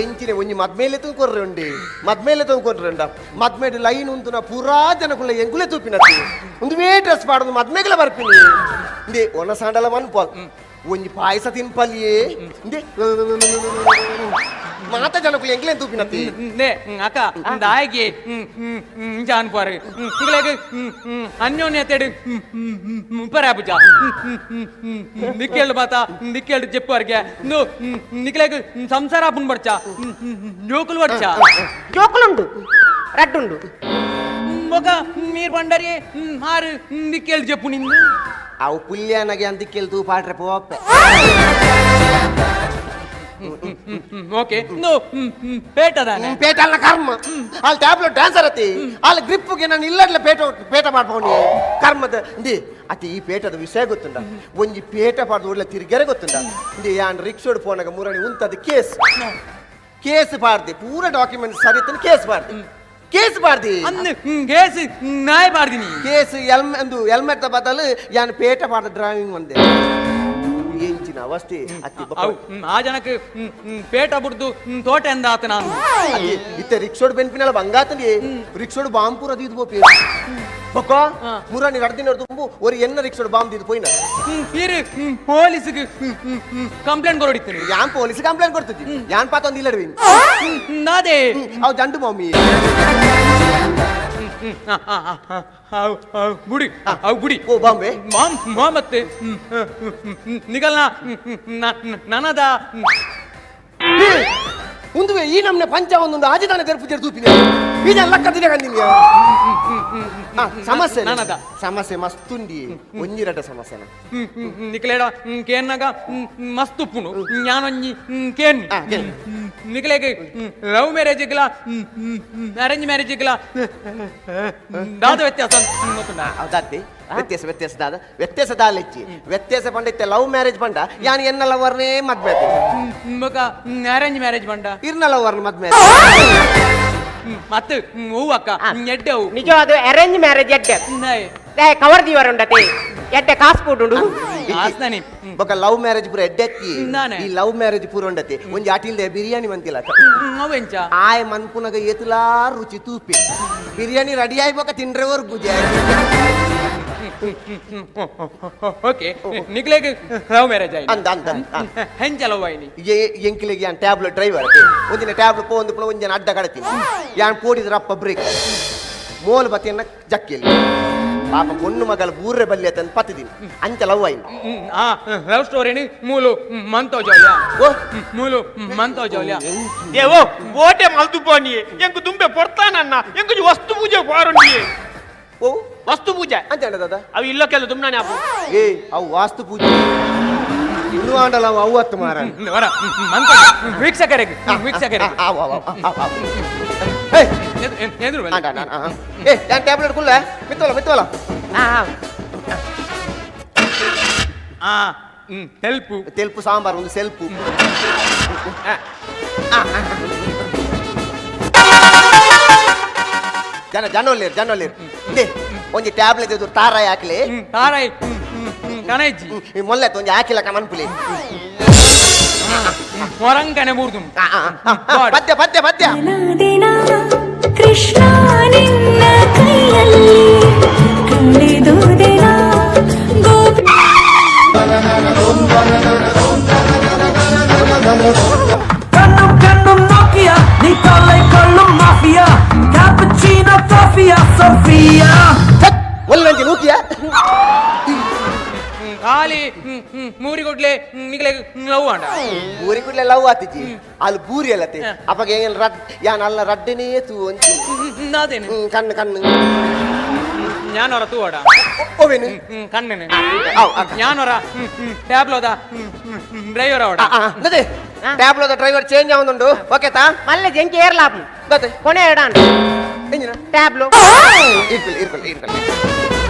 ಎಂಚಿನ ಒಂಜಿ ಮದ್ಮೇಲೆ ತೂಕೊರ್ರೆ ಉಂಡಿ ಮದ್ಮೇಲೆ ತೂಕೊರ್ರೆ ಮದ್ಮೇಲೆ ಲೈನ್ ಉಂಟು ಪೂರಾ ಜನಕುಲ್ಲ ಎಂಕುಲೆ ತೂಪಿನತ್ತಿ ಒಂದು ಡ್ರೆಸ್ ಪಾಡೋದು ಮದ್ಮೇಗಲ ಬರ್ಪಿನಿ ಇಂದೇ ಒಣ ಸಾಂಡಲ ಮನ್ಪಾಲ್ ಒಂಜಿ ಪಾಯಸ ತಿನ್ಪಲ್ಲಿಯೇ ಇಂದೇ ಮಾತ ಜನಕುಲು ಎಂಕ್ಲೆ ತೂಪಿನತ್ತಿ ನೇ ಅಕ್ಕ ದಾಯಿಗೆ ಜಾನ್ಪಾರು ಇಂಗ್ಲೇಗ್ ಅನ್ಯೋನ್ಯತೆಡು ಪರಾಪುಜ ನಿಕ್ಕೇಳು ಬಾತ ನಿಕ್ಕೇಳು ಜೆಪ್ಪುವರ್ಗೆ ನು ನಿಕ್ಲೇಗ್ ಸಂಸಾರ ಆಪುನ್ ಬಡ್ಚ ಜೋಕುಲು ಬಡ್ಚ ಜೋಕುಲುಂಡು ರಡ್ಡುಂಡು ಮೊಗ ನೀರ್ ಬಂಡರಿ ಆರು ನಿಕ್ಕೇಳು ಜೆಪ್ಪು ನಿಂದು ಅವು ಪುಲ್ಯಾನಗೆ ಅಂತ ಕೇಳ್ತು ಪಾಟ್ರೆ ಪೋಪೆ ಓಕೆ ನೋ ಪೇಟ ದಾನೆ ಪೇಟ ಅಲ್ಲ ಕರ್ಮ ಅಲ್ಲಿ ಟ್ಯಾಬ್ಲೆಟ್ ಡ್ಯಾನ್ಸರ್ ಅತಿ ಅಲ್ಲಿ ಗ್ರಿಪ್ಗೆ ನಾನು ಇಲ್ಲಡ್ಲೆ ಪೇಟ ಪೇಟ ಮಾಡ್ಕೊಂಡು ಕರ್ಮದ ಇಂದಿ ಅತಿ ಈ ಪೇಟದ ವಿಷಯ ಗೊತ್ತುಂಡ ಒಂಜಿ ಪೇಟ ಪಾಡ್ದು ಒಳ್ಳೆ ತಿರ್ಗೆರೆ ಗೊತ್ತುಂಡ ಇಂದಿ ಯಾನ್ ರಿಕ್ಷೋಡ್ ಫೋನಾಗ ಮುರಣಿ ಉಂತದ ಕೇಸ್ ಕೇಸ್ ಪಾಡ್ದೆ ಪೂರ ಡಾಕ್ಯುಮೆಂಟ್ ಸರಿ ಕೇಸ್ ಪಾಡ್ದೆ ಕೇಸ್ ಪಾಡ್ದಿ ಅಂದ್ ಕೇಸ್ ನಾಯ್ ಪಾಡ್ದಿನಿ ಕೇಸ್ ಎಲ್ಮೆ ಹೆಲ್ಮೆಟ್ ಬದಲು ಯಾನ್ ಪೇಟ ಪಾಡ್ದ ಡ್ರೈವಿಂಗ್ ಬಂದೆ ಎಂಚಿನ ಅವಸ್ಥೆ ಅತ್ತಿ ಆ ಜನಕ್ಕೆ ಪೇಟ ಬುಡ್ದು ತೋಟ ಎಂದ ಆತ ನಾನು ಇತ್ತೆ ರಿಕ್ಷೋಡ್ ಬೆನ್ಪಿನಲ್ಲ ಬಂಗಾತಂದಿ ರಿಕ್ಷೋಡ್ ಬಾಂಪುರ ಅದು ಇದು ಪೋಪಿ ಬೊಕ್ಕ ಮುರಾನಿ ರಡ್ದಿನ ತುಂಬು ஒரு ಎನ್ನ ರಿಕ್ಷೋಡ್ ಬಾಂಬ್ ದಿದ್ದು ಪೋಯಿನ ಇರು ಪೊಲೀಸ್ಗೆ ಕಂಪ್ಲೇಂಟ್ ಕೊರಡಿತ್ತು ಯಾನ್ ಪೊಲೀಸ್ ಕಂಪ್ಲೇಂಟ್ ಕೊಡ್ತಿದ್ದಿ ಯಾನ್ ಪಾತ ಒಂದು ಇಲ್ಲಡ್ವಿ ನಾದೇ ಅವು ಜಂಡು ಮಮ್ಮಿ ಗುಡಿ ಅವು ಗುಡಿ ಓ ಬಾಂಬೆ ಮತ್ತೆ ನಿಗಲ್ನ ನನದ ಉಂದುವೆ ಈ ನಮ್ನೆ ಪಂಚ ಒಂದೊಂದು ಆಜಿ ತಾನೆ ತೆರಪು ತೆರೆದು ಈ ಜನ ಲಕ್ಕ ದಿನ ಕಂದಿನಿ ಸಮಸ್ಯೆ ನನದ ಸಮಸ್ಯೆ ಮಸ್ತುಂಡಿ ಒಂಜಿರಟ ಸಮಸ್ಯೆನ ನಿಕಲೇಡ ಕೇನ್ನಾಗ ಮಸ್ತ್ ಉಪ್ಪುನು ಜ್ಞಾನೊಂಜಿ ಕೇನ್ ನಿಕಲೇಗೆ ಲವ್ ಮ್ಯಾರೇಜ್ ಇಗ್ಲ ಅರೇಂಜ್ ಮ್ಯಾರೇಜ್ ಇಗ್ಲ ದಾದ ವ್ಯತ್ಯಾಸ ಹೌದಾತಿ ವ್ಯತ್ಯಾಸ ವ್ಯತ್ಯಾಸ ದಾದ ವ್ಯತ್ಯಾಸ ದಾಲೆಚ್ಚಿ ವ್ಯತ್ಯಾಸ ಪಂಡ ಇತ್ತೆ ಲವ್ ಮ್ಯಾರೇಜ್ ಪಂಡ ಯಾನ್ ಎನ್ನ ಲವರ್ನೇ ಮದ್ವೆ ಬೊಕ ಅರೇಂಜ್ ಮ್ಯಾರೇಜ್ ಪಂಡ ಇರ್ನ ಲವರ್ನ ಮದ್ವೆ ಮತ್ತೆ ಹೂವು ಅಕ್ಕ ಎಡ್ಡೆ ಹೂ ನಿಜ ಅದು ಅರೇಂಜ್ ಮ್ಯಾರೇಜ್ ಎಡ್ಡೆ ಕವರ್ ದೀವರುಂಡತೆ ಎಡ್ಡೆ ಕಾಸು ಕೊಡುಂಡು ಬೊಕ ಲವ್ ಮ್ಯಾರೇಜ್ ಪೂರ ಎಡ್ಡೆ ಅತ್ತಿ ಈ ಲವ್ ಮ್ಯಾರೇಜ್ ಪೂರ ಉಂಡತೆ ಒಂಜಿ ಅಟಿಲ್ದೆ ಬಿರಿಯಾನಿ ಮಂತಿಲ್ಲ ಆಯ್ ಮನ್ಪುನಗ ಏತುಲಾ ರುಚಿ ತೂಪಿ ಬಿರಿಯಾನಿ ರೆಡಿ ಆಯ್ ಬೊಕ ತಿಂಡ್ರೆವರ್ ಗುಜೆ ಓಕೆ ನಿಕ್ಲೆಗ್ ಲವ್ ಮ್ಯಾರೇಜ್ ಆಯ್ತು ಅಂದ ಅಂದ ಹೆಂಚ ಲವ್ ಆಯ್ನಿ ಎಂಕ್ಲೆಗ್ ಯಾನ್ ಟ್ಯಾಬ್ಲೆಟ್ ಡ್ರೈವರ್ ಒಂದಿನ ಟ್ಯಾಬ್ಲೆಟ್ ಪೋಂದು ಪುನ ಒಂಜನ ಅಡ್ಡ ಕಡತೀನಿ ಯಾನ್ ಪೋಡಿದ್ರಪ್ಪ ಬ್ರೇಕ್ ಮೋಲ್ ಬತ್ತಿಯನ್ನ ಜಕ್ಕಿಯಲ್ಲಿ ಪಾಪ ಪೊಣ್ಣು ಮಗಳ ಬೂರ್ರೆ ಬಲ್ಲಿ ಅಂತ ಪತ್ತಿದ್ದೀನಿ ಅಂಚ ಲವ್ ಆಯ್ತು ಆ ಲವ್ ಸ್ಟೋರಿನಿ ಮೂಲು ಮಂತೋ ಜೋಲ್ಯಾ ಓ ಮೂಲು ಮಂತೋ ಜೋಲ್ಯಾ ದೇವೋ ಓಟೆ ಮಲ್ತು ಪೋನಿ ಎಂಕು ದುಂಬೆ ಪೊರ್ತಾನನ್ನ ಎಂಕು ವಸ್ತು ಪೂಜೆ ಪಾರುಂಡಿ ಓ ವಸ್ತು ಪೂಜೆ ಅಂತ ದಾದಾ ಅವು ಇಲ್ಲ ಕೆಲ ದುಮ್ನಾನೆ ಅಪ್ಪು ಏ ಅವು ವಾಸ್ತು ಪೂಜೆ ಇನ್ನು ಆಂಡಲ ಅವು ಅವತ್ತು ಮಾರ ವರ ಮಂತ ವೀಕ್ಷಕರಿಗೆ ವೀಕ್ಷಕರಿಗೆ ಆವು ಆವು ಆವು ಏ ಎದುರು ಆಂಡ ಏ ಯಾನ್ ಟ್ಯಾಬ್ಲೆಟ್ ಕುಲ್ಲ ಮಿತ್ತೋಲ ಮಿತ್ತೋಲ ಆ ತೆಲ್ಪು ತೆಲ್ಪು ಸಾಂಬಾರ್ ಒಂದು ಸೆಲ್ಪು ಜನ ಜನೊಲ್ಲೇರು ಜನೊಲ್ಲೇರು they ಒಂಜಿ ಟ್ಯಾಬ್ಲೆಟ್ ಎದುರು ತಾರಾಯಿ ಹಾಕ್ಲಿ ತಾರಾಯಿ ಕಣಜ್ಜಿ ಮೊಲ್ಲೆ ಒಂಜಿ ಹಾಕಿಲ್ಲ ಮನ್ಪುಲಿ ಹೊರಂಗನೆ ಬೂರ್ದು ಪದ್ಯ ಪದ್ಯ ಪದ್ಯ ಕೃಷ್ಣ ನಿನ್ನ ಕೈಯಲ್ಲಿ ಕಳೆದುದೆನ ಗೋಪಿ கண்ணும் கண்ணும் நோக்கியா நீ தொல்லை கொள்ளும் மாஃபியா கேப்புச்சீனோ காஃபியா சோஃபியா. ಖಾಲಿ ಮೂರಿಗುಡ್ಲೆ ನಿಗಲೆ ಲವ್ ಆಂಡ ಮೂರಿಗುಡ್ಲೆ ಲವ್ ಆತಿಜಿ ಅಲ್ಲಿ ಬೂರಿ ಅಲ್ಲತೆ ಅಪ್ಪಗೆ ಏನ್ ರಡ್ ಯಾನ್ ಅಲ್ಲ ರಡ್ಡನೇ ತೂ ಒಂಚಿ ನಾದೇನು ಕಣ್ಣು ಕಣ್ಣು ഞാനൊറ തൂവാടാ ಓವೇನು കണ്ണിന് ഞാനൊറ ടാബ്ലോദാ ಡ್ರೈವರ್ ಅವಡ ಅದೇ ಟ್ಯಾಬ್ಲೋದ ಡ್ರೈವರ್ ಚೇಂಜ್ ಆವೊಂದುಂಡು ಓಕೆ ತಾ ಮಲ್ಲೆ ಜಂಕಿ ಏರ್ಲಾಪು ಕೊನೆ ಎಡಾನ್ ಟ್ಯಾಬ್ಲೋ ಇರ್ಕೊಳ್ಳಿ ಇರ್ಕೊಳ್ಳಿ ಇರ್ಕೊಳ್ಳಿ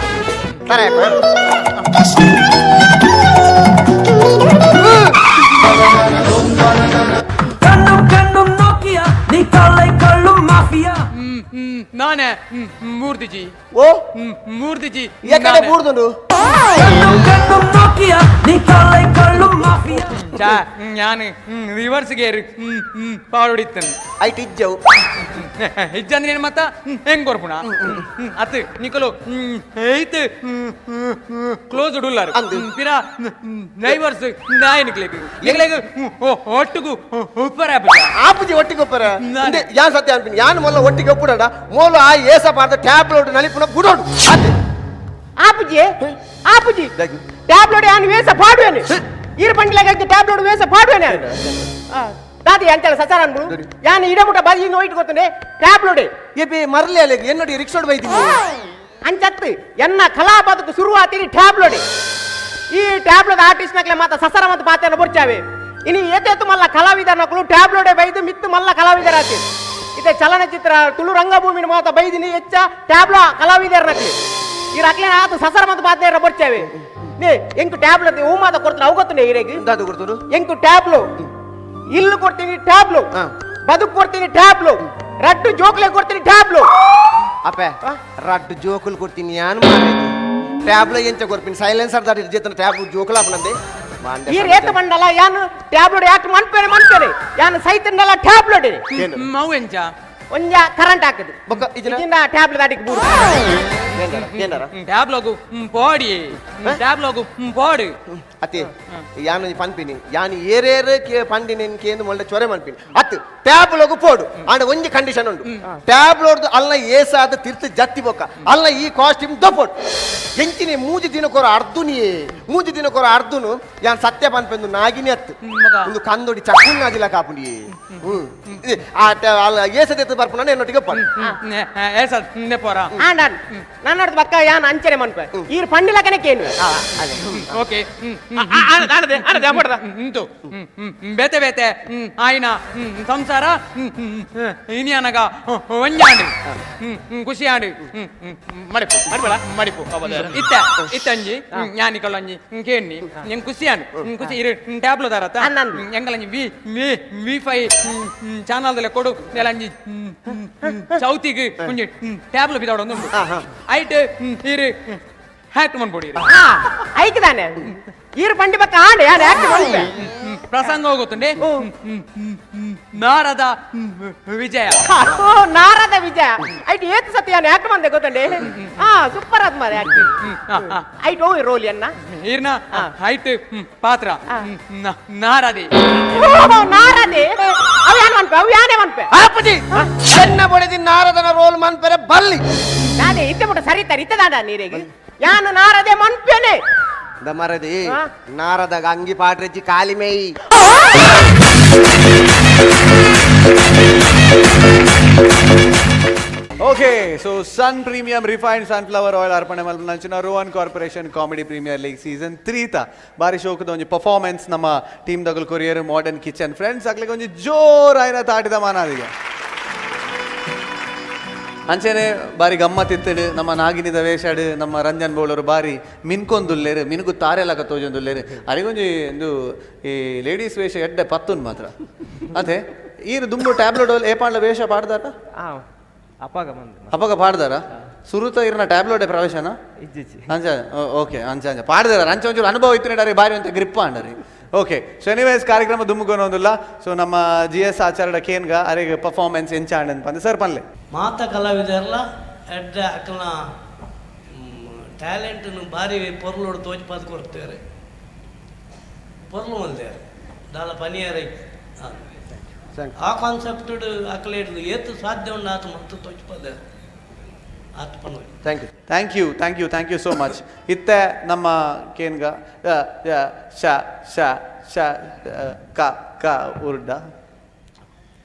ಸರಿ കണ്ണും കണ്ണും നോക്കിയ നീ കള്ളை കള്ളും മാഫിയ ನಾನೇ ಮೂರ್ತಿಜಿ ಓ ಮೂರ್ತಿಜಿ ಎಕಡೆ ಬೂರ್ದುಂಡು കണ്ണും കണ്ണും നോക്കിയ നീ കള്ളை കള്ളും മാഫിയ ಚಾ ഞാൻ ರಿವರ್ಸ್ ಗೇರ್ ಪಾಡೋಡಿತ್ತನು ಐಟ್ ಇಜ್ಜವು ಇಜ್ಜಂದ್ರೆ ಏನು ಮತ್ತ ಹೆಂಗ್ ಕೊರ್ಪುಣ ಅತ್ ನಿಕಲು ಏಯ್ತ್ ಕ್ಲೋಸ್ ಉಡುಲ್ಲಾರು ಪಿರ ಡ್ರೈವರ್ಸ್ ನಾಯನಿಕ್ಲೇಕ್ ನಿಕ್ಲೇಕ್ ಒಟ್ಟುಗು ಉಪ್ಪರ ಆಪುಜಿ ಒಟ್ಟಿಗೆ ಒಪ್ಪರ ಯಾನ್ ಸತ್ಯ ಅನ್ಪಿನಿ ಯಾನ್ ಮೊಲ್ಲ ಒಟ್ಟಿಗೆ ಒಪ್ಪುಡಡ ಮೋಲು ಆ ಏಸ ಪಾರ್ದ ಟ್ಯಾಬ್ಲೋಡ್ ನಲಿಪುನ ಬುಡೋಡು ಅತ್ತೆ ಆಪುಜಿ ಆಪುಜಿ ಟ್ಯಾಬ್ಲೋಡ್ ಯಾನ್ ವೇಸ ಪಾಡುವೇನೆ ಈರು ಪಂಡಿಲಾಗ ಟ್ಯಾಬ್ಲೋಡ್ ವೇಸ ಪಾಡುವೇನೆ ದಾದಿ ಅಂಚಲ ಸಚಾರ ಅನ್ಬಿಡು ಯಾನ್ ಇಡಮುಟ ಬಾಜಿ ನೋಯ್ಟ್ ಗೊತ್ತುಂಡೆ ಟ್ಯಾಬ್ಲೋಡೆ ಎಪಿ ಮರಲೆ ಅಲೆ ಎನ್ನೋಡಿ ರಿಕ್ಷೋಡ್ ಬೈತೀನಿ ಅಂಚತ್ತು ಎನ್ನ ಕಲಾ ಬದುಕು ಶುರುವಾತಿನಿ ಟ್ಯಾಬ್ಲೋಡೆ ಈ ಟ್ಯಾಬ್ಲೋದ ಆರ್ಟಿಸ್ಟ್ ನಕ್ಲೆ ಮಾತ ಸಸರ ಮತ್ತು ಪಾತೆನ ಬೊರ್ಚಾವೆ ಇನಿ ಏತೇತು ಮಲ್ಲ ಕಲಾವಿದನಕಲು ಟ್ಯಾಬ್ಲೋಡೆ ಬೈದು ಮಿತ್ತು ಮಲ್ಲ ಕಲಾವಿದರಾತಿ ಇತ್ತೆ ಚಲನಚಿತ್ರ ತುಳು ರಂಗಭೂಮಿನ ಮಾತ ಬೈದಿನಿ ಹೆಚ್ಚ ಟ್ಯಾಬ್ಲೋ ಕಲಾವಿದರನಕ್ಲೆ ಈ ರಕ್ಲೆ ಆತ ಸಸರ ಮತ್ತು ಪಾತೆನ ಬೊರ್ಚಾವೆ ನೇ ಎಂಕು ಟ್ಯಾಬ್ಲೋ ಹೂ ಮಾತ ಕೊಡ್ತಾನೆ ಅವು ಗೊತ್ತುಂಡೆ ಈರೆಗೆ ಕೊಡ್ತಾನು ಎಂಕು ಟ್ಯಾಬ್ಲೋ ಇಲ್ಲು ಕೊಡ್ತೀನಿ ಟ್ಯಾಬ್ಲೋ ಬದುಕು ಕೊಡ್ತೀನಿ ಟ್ಯಾಬ್ಲೋ ರಡ್ಡು ಜೋಕ್ಲೆ ಕೊಡ್ತೀನಿ ಟ್ಯಾಬ್ಲೋ ಅಪ್ಪೆ ರಡ್ಡು ಜೋಕುಲು ಕೊಡ್ತೀನಿ ಯಾನು ಮಾರೇದಿ ಟ್ಯಾಬ್ಲೋ ಎಂಚ ಕೊರ್ಪಿನಿ ಸೈಲೆನ್ಸರ್ ದಾಟಿ ಜೇತನ ಟ್ಯಾಬ್ ಜೋಕುಲು ಆಪನಂದೆ ಈ ರೇತ ಮಂಡಲ ಯಾನು ಟ್ಯಾಬ್ಲೋಡ್ ಯಾಕೆ ಮನ್ಪೇನೆ ಮನ್ಪೇನೆ ಯಾನು ಸೈತಂಡಲ ಟ್ಯಾಬ್ಲೋಡ್ ಮೌ ಎಂಚ ಒಂಜ ಕರೆಂಟ್ ಹಾಕದು ಇಜಿನ ಟ್ಯಾಬ್ಲೋ ದಾಟಿಗೆ ಬೂರು ಟ್ಯಾಬ್ಲೋಗು ಪೋಡಿ ಟ್ಯಾಬ್ಲೋಗು ಪೋಡು ಅತ್ತೆ ಯಾನು ಪನ್ಪಿನಿ ಯಾನು ಏರೇರು ಪಂಡಿನಿ ಕೇಂದು ಮೊಳ್ಳೆ ಚೊರೆ ಮನ್ಪಿನಿ ಅತ್ತು ಟ್ಯಾಬ್ಲೋಗು ಪೋಡು ಆಂಡ ಒಂಜಿ ಕಂಡೀಷನ್ ಉಂಡು ಟ್ಯಾಬ್ಲೋಡ್ದು ಅಲ್ಲ ಏಸಾದ ತಿರ್ತು ಜತ್ತಿ ಬೊಕ್ಕ ಅಲ್ಲ ಈ ಕಾಸ್ಟ್ಯೂಮ್ ದಪೋಡು ಎಂಚಿನಿ ಮೂಜಿ ದಿನಕೊರ ಅರ್ದುನಿಯೇ ಮೂಜಿ ದಿನಕೊರ ಅರ್ದುನು ಯಾನ್ ಸತ್ಯ ಪನ್ಪೆಂದು ನಾಗಿನಿ ಅತ್ತು ಒಂದು ಕಂದೊಡಿ ಚಕ್ಕುನ್ ನಾಜಿಲ ಕಾಪುನಿ ಅಲ್ಲ ಏಸದ ಬರ್ಪುನ ಎನ್ನೊಟ್ಟಿಗೆ ಪೋಡು ಏಸ ಪೋರ ಆಂಡ ನನ್ನಡ್ದು ಬಕ್ಕ ಯಾನ್ ಅಂಚನೆ ಮನ್ಪೆ ಈರ್ ಪಂಡಿಲಕನೆ ಕೇನು ಓಕೆ ಇಂತು ಬೇತೆ ಬೇತೆ ಆಯ್ನ ಸಂಸಾರ ಇನಿಯನಗ ಒಂಜಾಂಡು ಖುಷಿಯಾಂಡು ಮಡಿಪು ಮಡಿಪಳ ಮಡಿಪು ಇತ್ತ ಇತ್ತಂಜಿ ಜ್ಞಾನಿಕೊಳ್ಳಂಜಿ ಕೇಣ್ಣಿ ಎಂಗ್ ಖುಷಿಯಾಂಡು ಖುಷಿ ಇರು ಟ್ಯಾಬ್ಲೋ ದಾರತ್ತ ಎಂಗಲಂಜಿ ವಿ ವಿ ವಿ ಫೈ ಚಾನಲ್ದಲ್ಲ ಕೊಡು ನೆಲಂಜಿ ಚೌತಿಗೆ ಒಂಜಿ ಟ್ಯಾಬ್ಲೋ ಬಿದಾಡ ಒಂದು ಐಟ್ ಇರು ಹ್ಯಾಕ್ ಮನ್ಪೊಡಿ ಐಕ್ದಾನೆ ಈರು ಪಂಡಿ ಪಕ್ಕ ಆಂಡೆ ಯಾರು ಆಕ್ಟ್ ಮನ್ಪೆ ಪ್ರಸಂಗ ಹೋಗುತ್ತುಂಡೆ ನಾರದ ವಿಜಯ ಓ ನಾರದ ವಿಜಯ ಐಟ್ ಏತ್ ಸತಿ ಯಾನು ಆಕ್ಟ್ ಮಂದೆ ಗೊತ್ತುಂಡೆ ಹಾ ಸೂಪರ್ ಆದ್ ಮಾರೆ ಆಕ್ಟ್ ಐಟ್ ಓ ರೋಲ್ ಎನ್ನ ಈರ್ನ ಐಟ್ ಪಾತ್ರ ನಾರದಿ ಓ ನಾರದಿ ಅವು ಯಾನ್ ಮನ್ಪೆ ಅವು ಯಾನೇ ಮನ್ಪೆ ಆಪುಜಿ ಚೆನ್ನ ಬೊಡೆದಿ ನಾರದನ ರೋಲ್ ಮನ್ಪೆರೆ ಬಲ್ಲಿ ನಾನೇ ಇತ್ತೆ ಮುಟ ಸರಿತಾರೆ ಇತ್ತದಾಡ ನೀರಿಗೆ ಯಾನು ನಾರದೆ ಮನ್ಪೇನೆ ದಮರದಿ ನಾರದ ಅಂಗಿ ಪಾಟ್ರೆಜ್ಜಿ ಕಾಲಿ ಮೇಯಿ okay so Sun premium refined sunflower oil ಅರ್ಪಣೆ ಮಲ್ಪನಂಚಿನ Rohan corporation comedy premier league season 3 ತ ಬಾರಿ ಶೋಕದ ಒಂಜಿ ಪರ್ಫಾರ್ಮೆನ್ಸ್ ನಮ್ಮ ಟೀಮ್ ದಗಲ್ ಕೊರಿಯರ್ ಮಾಡರ್ನ್ ಕಿಚನ್ ಫ್ರೆಂಡ್ಸ್ ಅಕ್ಲೆಗ್ ಒಂಜಿ ಜೋರಾಯಿನ ತಾಟಿದ ಮಾನಾದಿಗೆ ಅಂಚೆನೆ ಬಾರಿ ಗಮ್ಮತ್ತಿತ್ತಡು ನಮ್ಮ ನಾಗಿನಿದ ವೇಷಾಡು ನಮ್ಮ ರಂಜನ್ ಬೋಳರು ಬಾರಿ ಮಿನ್ಕೊಂದುಲ್ಲೇರು ಮಿನುಗು ತಾರೆಲಕ ತೋಜೊಂದುಲ್ಲೇರು ಅರಿಗೊಂಜಿ ಒಂದು ಈ ಲೇಡೀಸ್ ವೇಷ ಎಡ್ಡೆ ಪತ್ತುನ್ ಮಾತ್ರ ಅದೇ ಈರು ದುಂಬು ಟ್ಯಾಬ್ಲೆಟ್ ಏಪಾಂಡ್ಲ ವೇಷ ಪಾಡ್ದಾರ ಅಪ್ಪಾಗ ಬಂದು ಅಪ್ಪಗ ಪಾಡ್ದಾರ ಸುರುತ ಇರ್ನ ಟ್ಯಾಬ್ಲೆಟ್ ಪ್ರವೇಶನ ಅಂಚ ಓಕೆ ಅಂಚ ಅಂಚ ಪಾಡ್ದಾರ ಅಂಚ ಒಂಚೂರು ಅನುಭವ ಇತ್ತು ನಡಾರಿ ಬಾರಿ ಅಂತ ಗ್ರಿಪ್ ಆಂಡರಿ ಓಕೆ ಸೊ ಎನಿವೇಸ್ ಕಾರ್ಯಕ್ರಮ ದುಮ್ಮುಗೊನೊಂದುಲ್ಲ ಸೊ ನಮ್ಮ ಜಿ ಎಸ್ ಆಚಾರ್ಯ ಕೇನ್ಗ ಅರೆಗೆ ಪರ್ಫಾರ್ಮೆನ್ಸ್ ಎಂಚಾಂಡ್ ಅಂತ ಸರ್ ಪನ್ಲೆ ಮಾತ ಕಲಾವಿದರ್ಲ ಎಡ್ಡೆ ಅಕ್ಕನ ಟ್ಯಾಲೆಂಟನ್ನು ಭಾರಿ ಪೊರ್ಲೋಡು ತೋಜ್ಪಾದ್ ಕೊಡ್ತಾರೆ ಪೊರ್ಲು ಮಲ್ದೇರು ದಾಲ ಪನಿಯರ ಆ ಕಾನ್ಸೆಪ್ಟ್ ಅಕ್ಕಲೇಡ್ದು ಏತು ಸಾಧ್ಯ ಉಂಡು ಆತ ಮತ್ತು ತೋಜ್ಪಾದ ಆತ್ ಪನ್ನುವೆ. Thank you, thank you, thank you, thank you so much. ಇತ್ತೆ ನಮ್ಮ ಕೇನ್ಗ ಅ, ಯ, ಶ ಶ ಶ ಅ, ಕ ಕ ಉರ್ಡ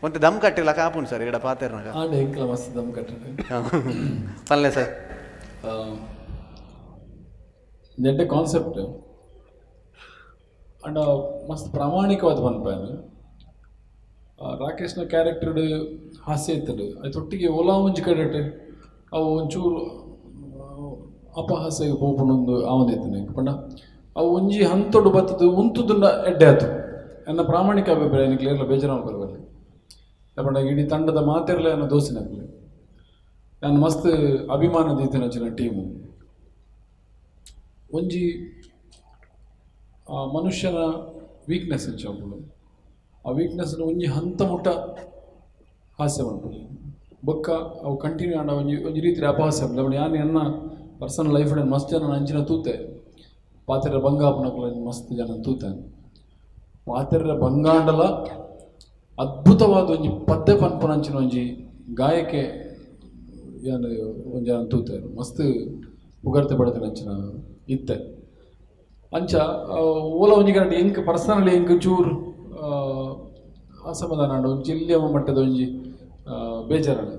ಒಂತೆ ದಮ್ ಕಟ್ಟಿಲ್ಲ ಕಾಪುಂಡು ಸರ್ ಇಡ ಪಾತೆರ್ನಾಗ. ಆಂಡ ಎಂಕ್ಲ ಮಸ್ತ್ ದಮ್ ಕಟ್ಟಂಡು. ಪನ್ಲೆ ಸರ್. ನೆಡ್ಡೆ ಕಾನ್ಸೆಪ್ಟ್ ಅಂಡ ಮಸ್ತ್ ಪ್ರಾಮಾಣಿಕವಾದ ಪನ್ಪೇನು. ರಾಕೇಶ್ನ ಕ್ಯಾರೆಕ್ಟರ್ಡ್ ಹಾಸ್ಯ ಇತ್ತದು, ಐತೊಟ್ಟಿಗೆ ಓಲಾ ಒಂಜಿ ಕಡೆಟ್ ಅವು ಒಂಚೂರು ಅಪಹಾಸ್ಯಗೆ ಪೋಪುಂಡೊಂದು ಆವೊಂದಿತ್ತನೆ. ಪಂಡ ಅವು ಒಂಜಿ ಹಂತೊಡು ಬತ್ತದು ಉಂತುದುಂಡ ಎಡ್ಡೆ ಆತು ಎನ್ನ ಪ್ರಾಮಾಣಿಕ ಅಭಿಪ್ರಾಯ. ನಿಕ್ಲೇರ್ಲ ಬೇಜಾರು ಮಲ್ಪರೆ. ಪಂಡ ಇಡೀ ತಂಡದ ಮಾತೆರ್ಲ ಎನ್ನ ದೋಸಿನಕ್ಲೆ, ನಾನು ಮಸ್ತ್ ಅಭಿಮಾನ ದೀತಿನ ಅಂಚಿನ ಟೀಮು. ಒಂಜಿ ಆ ಮನುಷ್ಯನ ವೀಕ್ನೆಸ್ ಅಂಚ ಉಂಡು, ಆ ವೀಕ್ನೆಸ್ನ ಒಂಜಿ ಹಂತ ಮುಟ್ಟ ಹಾಸ್ಯ ಮಲ್ಪೊಲಿ, ಬೊಕ್ಕ ಅವು ಕಂಟಿನ್ಯೂ ಆಂಡ ಒಂಜಿ ಒಂಜಿ ರೀತಿಯ ಅಪಹಾಸ್ಯ ಮಲ್ಪೊಲಿ. ಯಾನ್ ಎನ್ನ ಪರ್ಸನಲ್ ಲೈಫ್ ಮಸ್ತ್ ಜನ ಅಂಚಿನ ತೂತೆ, ಪಾತೆರ ಬಂಗ ಆಪುನಕುಲು ಮಸ್ತ್ ಜನ ತೂತೆ. ಪಾತೆರ ಬಂಗಾಂಡಲ ಅದ್ಭುತವಾದ ಒಂಜಿ ಪದ್ಯ ಪನ್ಪುನಂಚಿನ ಒಂಜಿ ಗಾಯಕೆ ಯಾನ್ ಒಂಜಿ ಜನ ತೂತೆ, ಮಸ್ತ್ ಪುಗರ್ತೆ ಪಡೆದಿನಂಚಿನ ಇತ್ತೆ. ಅಂಚ ಓಲ ಒಂಜಿ ಕರೆಕ್ಟ್ ಎಂಕ್ ಪರ್ಸನಲಿ ಎಂಕ್ ಚೂರು ಅಸಮಾಧಾನ ಆಂಡ್, ಒಂಜಿ ಜಿಲ್ಲೆ ಮಟ್ಟದ ಒಂಜಿ ಬೇಜಾರಾಂಡ್,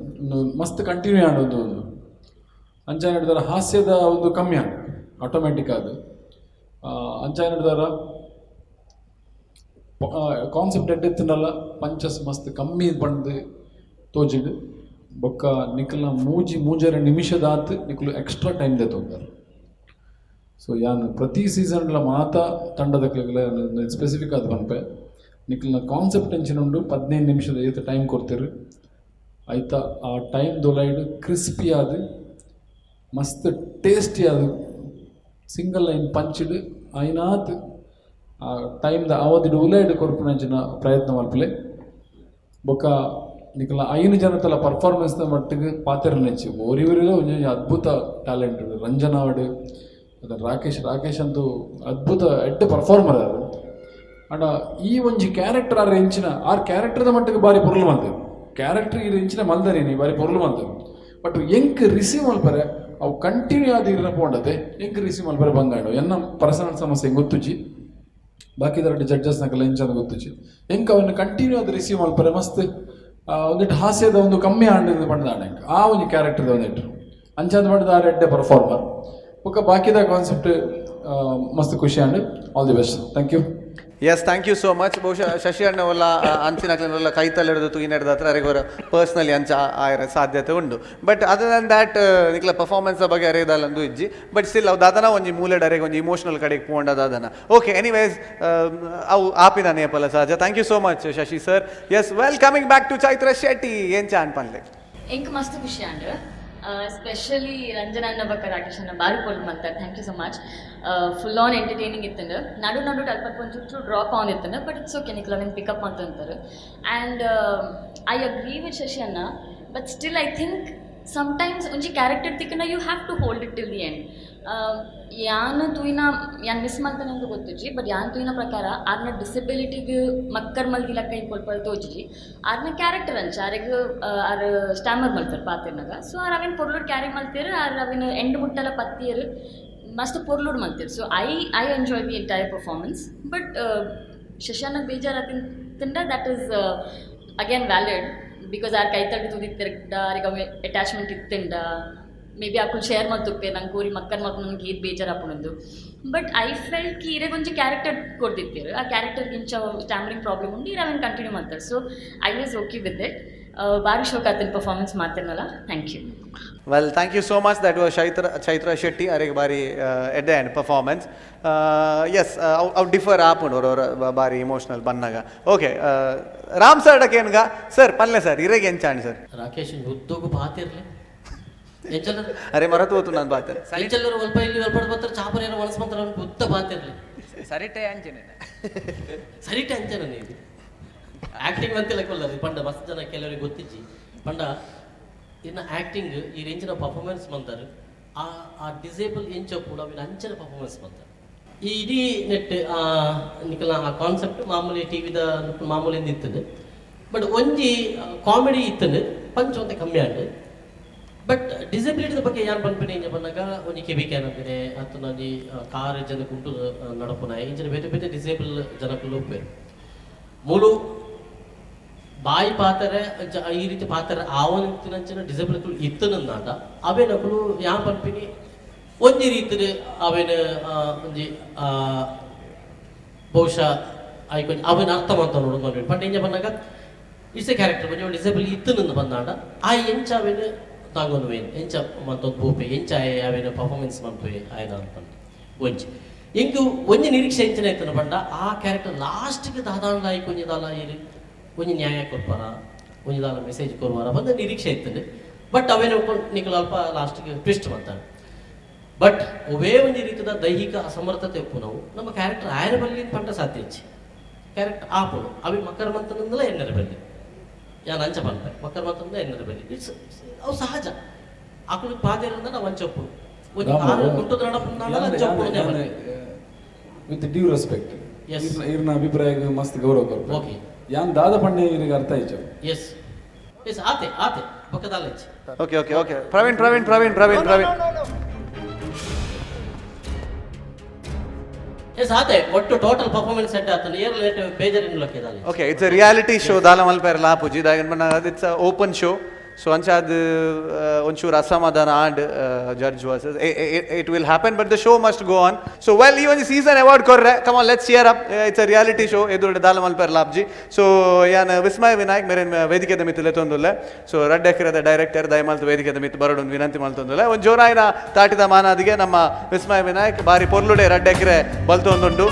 ಮಸ್ತ್ ಕಂಟಿನ್ಯೂ ಆಂಡ್ ಒಂದು ಒಂದು ಅಂಚ ಹಿಡಿದಾರ ಹಾಸ್ಯದ ಒಂದು ಕಮ್ಮಿ ಆಂಡ್ ಆಟೋಮೆಟಿಕ್ ಆದ್. ಅಂಚ ಹಿಡಿದಾರ ಕಾನ್ಸೆಪ್ಟ್ ಎಡ್ಡೆ ಇತ್ತುಂಡಲ ಪಂಚಸ್ ಮಸ್ತ್ ಕಮ್ಮಿ ಪಂದ್ ತೋಜಿಡ್. ಬೊಕ್ಕ ನಿಕಲ್ನ ಮೂಜಿ ಮೂಜರೆ ನಿಮಿಷದಾತ್ ನಿಕುಲು ಎಕ್ಸ್ಟ್ರಾ ಟೈಮ್ ದೆತ್ತೊಂದಾರ್. ಸೊ ಯಾನ್ ಪ್ರತಿ ಸೀಸನ್ಲ ಮಾತ ತಂಡದಕ್ಲೆಗ್ಲ ಸ್ಪೆಸಿಫಿಕ್ ಆದ್ ಪನ್ಪೆ, ನಿಕಲ್ನ ಕಾನ್ಸೆಪ್ಟ್ ಎಂಚಿನ ಉಂಡು 15 ನಿಮಿಷದ ಏತ್ ಟೈಮ್ ಕೊರ್ತೆರ್ ಐತ ಆ ಟೈಮ್ ದೊಲೈಡ್ ಕ್ರಿಸ್ಪಿ ಆದ್ ಮಸ್ತ್ ಟೇಸ್ಟಿ ಆದ್ ಸಿಂಗಲ್ ಲೈನ್ ಪಂಚಿಡ್ ಐನಾತ್ ಆ ಟೈಮ್ದ ಅವಧಿಡ್ ಉಲೈಡ್ ಕೊರ್ಪುನಂಚಿನ ಪ್ರಯತ್ನ ಮಲ್ಪುಲೆ. ಬೊಕ್ಕ ನಿಕಲ್ನ 5 ಜನತಲ ಪರ್ಫಾರ್ಮೆನ್ಸ್ದ ಮಟ್ಟಿಗೆ ಪಾತೆರನೆಚ್ಚಿ ಒರಿವರಿಲ ಒಂಜಿ ಅದ್ಭುತ ಟ್ಯಾಲೆಂಟ್ ರಂಜನಾ ಆವಡ್ ಅದನ್ನ ರಾಕೇಶ್ ರಾಕೇಶ್ ಅಂತೂ ಅದ್ಭುತ ಎಡ್ಡೆ ಪರ್ಫಾರ್ಮರ್ ಅದು. ಅಂಡ ಈ ಒಂಜಿ ಕ್ಯಾರೆಕ್ಟರ್ ಆರ್ ಎಂಚಿನ ಆರ್ ಕ್ಯಾರೆಕ್ಟರ್ದ ಮಟ್ಟಿಗೆ ಬಾರಿ ಪೊರ್ಲು ಮಲ್ತೆರ್, ಕ್ಯಾರೆಕ್ಟರ್ ಈ ಎಂಚಿನ ಮಲ್ದರೇನಿ ಬಾರಿ ಪೊರ್ಲು ಮಲ್ತೆರ್. ಬಟ್ ಎಂಕ್ ರಿಸೀವ್ ಮಲ್ಪರೆ ಅವು ಕಂಟಿನ್ಯೂ ಆದ್ ಇರ್ನ ಪೋಂಡತೆ ಎಂಕ್ ರಿಸೀವ್ ಮಲ್ಪರೆ ಬಂಗಾಂಡು ಎನ್ನ ಪರ್ಸನಲ್ ಸಮಸ್ಯೆ ಗೊತ್ತುಜಿ, ಬಾಕಿದರಡ್ಡು ಜಡ್ಜಸ್ ನಕಲ ಎಂಚಂದ ಗೊತ್ತುಜಿ. ಎಂಕ್ ಅವನ್ನ ಕಂಟಿನ್ಯೂ ಆದ್ ರಿಸೀವ್ ಮಲ್ಪರೆ ಮಸ್ತ್ ಒಂದಿಟ್ಟು ಹಾಸ್ಯದ ಒಂದು ಕಮ್ಮಿ ಆಂಡ್ ಪಂಡ್ದಾಂಡ ಎಂಕ್ ಆ ಒಂಜಿ ಕ್ಯಾರೆಕ್ಟರ್ದ ಒಂದಿಟ್ಟು ಅಂಚಾದ ಪಂಡ್ದ್ ಆರ್ ಎಡ್ಡೆ ಪರ್ಫಾರ್ಮರ್. ಬೊಕ್ಕ ಬಾಕಿದ ಕಾನ್ಸೆಪ್ಟ್ ಮಸ್ತ್ ಖುಷಿ and all the best. Thank you. Yes, thank you so much. ಬಹುಶಃ ಶಶಿ ಅಣ್ಣವಲ್ಲ ಅಂಚಿನಕ್ಲೆನೆಲ್ಲ ಕೈತಲ್ ಹಿಡಿದು ತೂಯಿನೆಡ್ದ್ ಹತ್ರ ಅರೆಗ್ ಒರ ಪರ್ಸ್ನಲಿ ಅಂಚ ಆಯರ ಸಾಧ್ಯತೆ ಉಂಡು. ಬಟ್ ಅದರ್ ದನ್ that ನಿಕ್ಲ ಪರ್ಫಾರ್ಮೆನ್ಸ್ ಬಗ್ಗೆ ಅರೆಗ್ ದಾಲಂದು ಇಜ್ಜಿ. ಬಟ್ ಸ್ಟಿಲ್ ಅವು ದಾದನ ಒಂಜಿ ಮೂಲೆಡ್ ಅರೆಗ್ ಒಂಜಿ ಇಮೋಷನಲ್ ಕಡೆಗೆ ಪೋಂಡ ದಾದನ. ಓಕೆ, ಎನಿವೇಸ್ ಅವು ಆಪಿನ ನೇಪಲ ಸಹಜ. Thank you so much Shashi sir. Yes, well, coming back to Chaitra Shetty, ಏನ್ ಚಾನ್ ಪನ್ಲೆ? ಎಂಕ್ ಮಸ್ತ್ ಖುಷಿ ಆಂಡ್, ಸ್ಪೆಷಲಿ ರಂಜನಾ ಅಣ್ಣ ಬೊಕ್ಕ ರಾಕೇಶ್ ಅಣ್ಣ ಬಾರಿ ಪೊರ್ಲು ಮಲ್ತಾರೆ. Thank you so much. Full on entertaining ಇತ್ತಂಡು. ನಡು ನಡು ಅಲ್ಪ ಒಂಚೂರು ಚೂರು ಡ್ರಾಪ್ ಆನ್ ಇತ್ತಂಡು, ಬಟ್ it's okay, ನಿಕ್ಲ ಅವೆನ್ ಪಿಕಪ್ ಅಂತಂತಾರೆ. And I agree with Shashi ಅಣ್ಣ, but still I think sometimes ಒಂಜಿ character ತಿಕ್ಕಂಡ you have to hold it till the end. ಯಾನ್ ತೂಯಿನ, ಯಾನ್ ಮಿಸ್ ಮಲ್ತೇನೆ ಗೊತ್ತುಜಿ, ಬಟ್ ಯಾನ್ ತೂಯಿನ ಪ್ರಕಾರ ಆರ್ನ ಡಿಸೆಬಿಲಿಟಿಗ್ ಮಕ್ಕರ್ ಮಲ್ದಿಲಕ್ಕ ಇಂಕೊಲ್ಪ ತೋಜಿಜಿ. ಆರ್ನ ಕ್ಯಾರೆಕ್ಟರ್ ಅಂಚ ಆರೆಗ್ ಆರ್ ಸ್ಟ್ಯಾಮರ್ ಮಲ್ಪೆರ್ ಪಾತೆರ್ನಗ. ಸೊ ಆರ್ ಅವೆನ್ ಪೊರ್ಲುಡ್ ಕ್ಯಾರಿ ಮಲ್ತೆರ್, ಆರ್ ಅವೆನ್ ಎಂಡ್ ಮುಟ್ಟಲ ಪತ್ತಿಯೆರ್, ಮಸ್ತ್ ಪೊರ್ಲುಡ್ ಮಲ್ತೆರ್. So I enjoy the entire performance. But ಶಶಾನಗ್ ಬೇಜಾರಾತಿಂಡ that is again valid, because R ಕೈತಡಿ ತೂದಿತ್ತೆರ್ಡ ಆರಿಗೆ ಅವೆ ಅಟ್ಯಾಚ್ಮೆಂಟ್ ಇತ್ತೆಂಡ ಮೇ ಬಿ ಅಕುಲು ಶೇರ್ ಮಲ್ತುಪ್ಪೆ ನಂಗೆ ಕೋರಿ ಮಕ್ಕರ್ ಮಲ್ಪು ನಂಗೆ ಏತ್ ಬೇಜಾರಾಪುಂಡು. ಬಟ್ I felt ಕಿ ಇರೆಗ್ ಒಂಜಿ ಕ್ಯಾರೆಕ್ಟರ್ ಕೊರ್ದಿತ್ತೆರ್, ಆ ಕ್ಯಾರೆಕ್ಟರ್ಗೆ ಇಂಚ ಸ್ಟ್ಯಾಮರಿಂಗ್ ಪ್ರಾಬ್ಲಮ್ ಉಂಡು, ಇರ್ ಅವೆನ್ ಕಂಟಿನ್ಯೂ ಮಾಡ್ತಾರೆ. So I was okay with it. ಬಾರಿ ಶೋಕ್ ಆತಿನ performance ಮಾತೆರ್ನಲ. Thank you. Well, thank you so much. That was Chaitra Shetty. ಅರೆಗ್ ಬಾರಿ ಎಡ್ಡೆ ಆ್ಯಂಡ್ ಪರ್ಫಾರ್ಮೆನ್ಸ್. ಎಸ್, ಅವು ಡಿಫರ್ ಆಪುಂಡು ಅವ್ರವ್ರ ಬಾರಿ ಇಮೋಷನಲ್ ಬನ್ನಾಗ. ಓಕೆ, ರಾಮ್ ಸರ್ ಡಕೇನ್ಗ ಸರ್ ಪಲ್ಲೆ ಸರ್ ಇರೆಗೆ ಎಂಚಾಂಡ್ ಸರ್? ರಾಕೇಶ್ ಉದ್ದೋಗು ಪಾತಿರ್ಲಿ ಎಂಚಲ್ಲ. ಅರೆ ಮರತು ಹೋತು ನಾನು ಬಾತೆ. ಎಂಚಲ್ಲರು ಒಲ್ಪ ಇಲ್ಲಿ ಒಲ್ಪ ಬರ್ತಾರೆ ಚಾಪರ್ ಏನೋ ಒಳಸ್ ಬಂತಾರೆ, ಅವ್ನಿಗೆ ಉದ್ದ ಪಾತಿರ್ಲಿ. ಸರಿಟೆ ಅಂಚನೆ. ಸರಿಟೆ ಅಂಚನೆ ಇದು ಆ್ಯಕ್ಟಿಂಗ್ ಅಂತೆಲ್ಲ ಕೊಲ್ಲದು ಪಂಡ ಮಸ್ತ್ ಜನ ಕೆಲವರಿಗೆ ಗೊತ್ತಿಜ್ಜಿ. ಪಂಡ ಇನ್ನು ಆ್ಯಕ್ಟಿಂಗ್ ಈ ರೇಂಜಿನ ಪರ್ಫಾರ್ಮೆನ್ಸ್ ಬಂತಾರೆ, ಆ ಆ ಡಿಸೇಬಲ್ ಎಂಚ ಕೂಡ ಅವಿನ ಅಂಚನ ಪರ್ಫಾರ್ಮೆನ್ಸ್ ಬಂತಾರೆ. ಈ ಇಡೀ ನೆಟ್ ನಿಕಲ ಆ ಕಾನ್ಸೆಪ್ಟ್ ಮಾಮೂಲಿ ಟಿ ವಿದ ಮಾಮೂಲಿಂದ ಇತ್ತದು, ಬಟ್ ಒಂಜಿ ಕಾಮಿಡಿ ಇತ್ತದು, ಪಂಚ್ ಒಂತೆ ಕಮ್ಮಿ ಆಂಡ್. But ಡಿಸೆಬಿಲಿಟಿದ ಬಗ್ಗೆ ಯಾನ್ ಪನ್ಪಿನ ಇಂಚ ಪನ್ನಗ ಒಂಜಿ ಕೆಬಿ can ಅಂತಿನೆ ಅತ್ತನ ಒಂಜಿ ಕಾರ್ ಜನ ಕುಂಟು ನಡಪುನ ಇಂಚಿನ ಬೇತೆ ಬೇತೆ ಡಿಸೇಬಲ್ ಜನಕುಲು ಉಪ್ಪೇರು ಮೂಲು ಬಾಯಿ ಪಾತಾರೆ ಈ ರೀತಿ ಪಾತಾರೆ ಆವನಿಂಚಿನ ಡಿಸೆಬಿಲಿಟಿ ಇತ್ತನಂದಾಂಡ ಅವೇನಕುಲು ಯಾನ್ ಪನ್ಪಿನಿ ಒಂಜಿ ರೀತಿಡ್ ಅವೇನ ಒಂಜಿ ಬಹುಶಃ ಐಕೊಂಜಿ ಅವೇನ ಅರ್ಥ ಮಂತ ನೋಡು. ಬಟ್ ಇಂಚ ಪನ್ನಗ it's A character ಒಂಜಿ ಡಿಸೇಬಲ್ ಇತ್ತನಂದು ಬಂದಾಂಡ ಆ ಎಂಚ ಅವೇನ ತಾಂಗೊಂದು ಎಂಚ ಮಂತೊಂದು ಬೋಪೆ ಎಂಚ ಅವೇನ ಪರ್ಫಾರ್ಮೆನ್ಸ್ ಮನ್ಪೆ ಆಯನ ಅನ್ಪಂಡು ಒಂಜಿ ಎಂಕ್ ಒಂಜಿ ನಿರೀಕ್ಷೆ ಎಂಚಿನ ಇತ್ತನ ಪಂಡ ಆ ಕ್ಯಾರೆಕ್ಟರ್ ಲಾಸ್ಟ್ಗೆ ದಾದಾಂಡ ಐಕೊಂಜಿ ದಾಲ ಇರು ಒಂಜಿ ನ್ಯಾಯ ಕೊರ್ಪಾರ ಒಂಜಿ ದಾಲ ಮೆಸೇಜ್ ಕೊರ್ವಾರ ಬಂದ ನಿರೀಕ್ಷೆ ಇತ್ತಂಡು. ಬಟ್ ಅವೇನ ನಿಕುಲು ಅಲ್ಪ ಲಾಸ್ಟ್ಗೆ ಟ್ವಿಸ್ಟ್ ಮಾಡ್ತಾನೆ. ಬಟ್ ಒವೇ ಒಂಜಿ ರೀತಿಯ ದೈಹಿಕ ಅಸಮರ್ಥತೆ ಉಪ್ಪು ನಮ್ಮ ಕ್ಯಾರೆಕ್ಟರ್ ಆಯನ ಬಲ್ಲಿ ಪಂಡ ಸಾಧ್ಯ ಇಚ್ಚಿ ಕ್ಯಾರೆಕ್ಟರ್ ಆಪುಡು ಅವಿ ಮಕ್ಕಳ ಮಂತನಂದಲ ಎನ್ನರ ಬಲ್ಲಿ ಯಾನ್ ಅಂಚ ಪನ್ಪೆ ಮಕ್ಕಳ ಮಂತನಂದ ಎನ್ನರ ಬಲ್ಲಿ it's ಅವು ಸಹಜ ಆಕುಲು ಪಾದೇರಂದ ನಾವು ಅಂಚೊಪ್ಪು ಒಂಜಿ ಕಾರು ಕುಂಟು ನಡಪುಂದಾಂಡಲ ಅಂಚೊಪ್ಪು with due respect ಇರ್ನ ಅಭಿಪ್ರಾಯ ಮಸ್ತ್ ಗೌರವ ಕೊರ್ಪೆ. ಓಕೆ ಯಾನ್ ದಾದ ಪಣ್ಣೆ ಇರಿಗೆ ಅರ್ಥ ಆಯ್ತು. ಎಸ್ ಎಸ್ ಆತೆ ಆತೆ ಪಕ್ಕದಾಲಚ್ಚಿ. Okay okay okay Praveen Praveen Praveen Praveen Praveen yes ಆತೆ ಒಟ್ಟು total performance set ಆತನ ಏರ್ ಲೇಟ್ ಬೇಜಾರ್ ಇನ್ಲಕ್ಕಿದಾಲೆ. Okay it's a reality show ದಾಲ ಮಲ್ಪೆರ ಲಾಪುಜಿ ದಾಯನ್ ಪಂಡ it's a open show. So ಅಂಚಾದ್ ಒಂಚೂರು ಅಸಮಾಧಾನ and judge versus it will happen but the show must go on. So well ಈ ಒಂದು ಸೀಸನ್ ಅವಾರ್ಡ್ ಕೊರ್ರೆ come on let's cheer up. It's a reality show ಎದುರುಡೆ ದಾಲ ಮಲ್ಪೆರ ಲಾಪ್ಜಿ. ಸೊ ಯಾನ್ ವಿಸ್ಮಯ ವಿನಾಯಕ್ ಮೇರೆನ್ ವೇದಿಕೆದ ಮಿತ್ತುಲೆ ತೊಂದುಲ್ಲೆ. ಸೊ ರಡ್ಡ್ ಎಕರೆದ ಡೈರೆಕ್ಟರ್ ದಯಮಾಲ್ತು ವೇದಿಕೆದ ಮಿತ್ತು ಬರಡೊಂದು ವಿನಂತಿ ಮಲ್ತೊಂದುಲ್ಲೆ. ಒಂದು ಜೋರಾಯಿನ ತಾಟಿದ ಮಾನಾದಿಗೆ ನಮ್ಮ ವಿಸ್ಮಯ ವಿನಾಯಕ್ ಬಾರಿ ಪೊರ್ಲುಡೆ ರಡ್ಡ್ ಎಕರೆ ಬಲ್ತೊಂದುಂಡು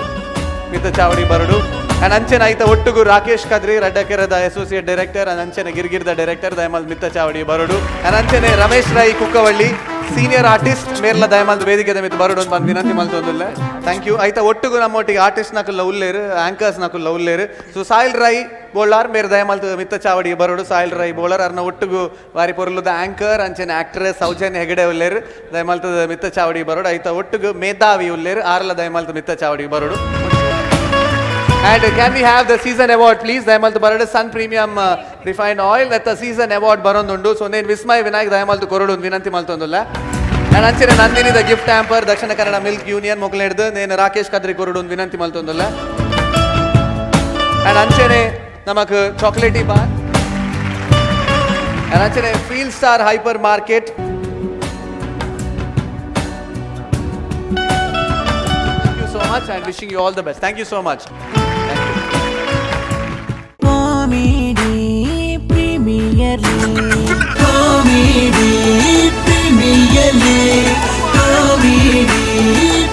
ಮಿತ್ತ ಚಾವಡಿ ಬರಡು. ಅಂಡ್ ಅಂಚೆನ ಐತ ಒಟ್ಟುಗು Rakesh Kadri ರಡ್ಡಕೆರದ associate director and ಅಂಚೆನ ಗಿರ್ಗಿರ್ದ director ದಯಮಾಲ್ ಮಿತ್ತ ಚಾವಡಿ ಬರಡು. ಅಂಡ್ ಅಂಚೆನೆ ರಮೇಶ್ ರೈ ಕುಕ್ಕವಳ್ಳಿ ಸೀನಿಯರ್ ಆರ್ಟಿಸ್ಟ್ ಮೇರ್ಲ ದಯಮಾಲ್ ವೇದಿಕೆದ ಮಿತ್ತ ಬರಡು ಅಂತ ವಿನಂತಿ ಮಲ್ತೊಂದುಲ್ಲೆ. Thank you. ಐತ ಒಟ್ಟುಗು ನಮ್ಮೊಟ್ಟಿಗೆ ಆರ್ಟಿಸ್ಟ್ ನಕುಲ್ಲ ಉಲ್ಲೇರು ಆಂಕರ್ಸ್ ನಕುಲ್ಲ ಉಲ್ಲೇರು. ಸೊ ಸಾಯಿಲ್ ರೈ ಬೋಳಾರ್ ಮೇರ್ ದಯಮಾಲ್ ಮಿತ್ತ ಚಾವಡಿ ಬರಡು. ಸಾಯಿಲ್ ರೈ ಬೋಳಾರ್ ಅರ್ನ ಒಟ್ಟುಗು ವಾರಿ ಪೊರ್ಲುದ ಆಂಕರ್ ಅಂಚೆನೆ ಆಕ್ಟ್ರೆಸ್ ಸೌಜನ್ಯ ಹೆಗಡೆ ಉಲ್ಲೇರು ದಯಮಾಲ್ತದ ಮಿತ್ತ ಚಾವಡಿ ಬರಡು. ಐತ ಒಟ್ಟುಗು ಮೇಧಾವಿ ಉಲ್ಲೇರು ಆರ್ಲ ದಯಮಾಲ್ತ ಮಿತ್ತ ಚಾವಡಿ ಬರಡು. And can we have the season award please? ದಯಮಾಲ್ತು ಬರಡು Sun Premium Refined Oil at the season award ಬರೋದುಂಡು. So ನೇನು ವಿಸ್ಮಯ ವಿನಾಯಕ್ ದಯಮಾಲ್ತು ಕೊರಡು ವಿನಂತಿ ಮಲ್ತೊಂದುಲ್ಲ. And ಅಂಚೆನೆ Nandini the gift hamper Dakshina Kannada milk union ಮೊಕಲೆಡ್ದು ನೇನು ರಾಕೇಶ್ ಕದ್ರಿ ಕೊರಡು ವಿನಂತಿ ಮಲ್ತೊಂದುಲ್ಲ. And ಅಂಚೆನೆ ನಮಕ್ ಚಾಕ್ಲೇಟಿ ಬಾರ್. And ಅಂಚೆನೆ feel star hyper market. Thank you so much and wishing you all the best. Thank you so much. Comedy Premier League. Comedy Premier League. Comedy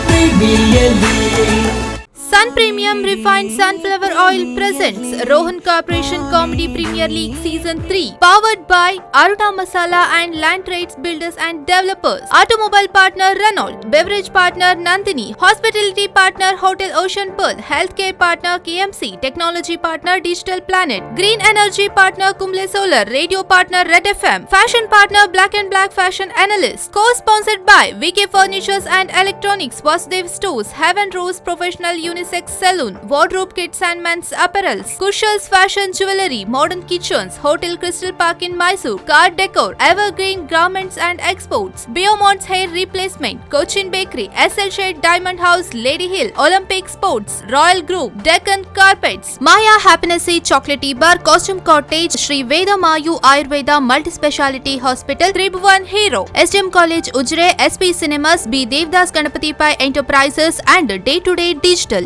Premier League. Sun Premium Refined Sunflower Oil presents Rohan Corporation Comedy Premier League Season 3, powered by Aruna Masala and Land Trades Builders and Developers, Automobile Partner Renault, Beverage Partner Nandini, Hospitality Partner Hotel Ocean Pearl, Healthcare Partner KMC, Technology Partner Digital Planet, Green Energy Partner Kumble Solar, Radio Partner Red FM, Fashion Partner Black and Black Fashion Analyst, co-sponsored by VK Furnitures and Electronics, Vasudev Stores, Heaven Rose Professional Unisex Saloon, Wardrobe Kids and Men's Apparels, Kushal's Fashion Jewelry, Modern Kitchens, Hotel Crystal Park in Mysore, Car Decor, Evergreen Garments and Exports, Beaumont's Hair Replacement, Cochin Bakery, SL Shade Diamond House, Lady Hill, Olympic Sports, Royal Group, Deccan Carpets, Maya Happiness Chocolatey Bar, Costume Cottage, Sri Veda Mayu Ayurveda Multi-Speciality Hospital, Tribhuvan Hero, SDM College Ujire, SP Cinemas, B. Devdas Ganapati Pai Enterprises and Day to Day Digital.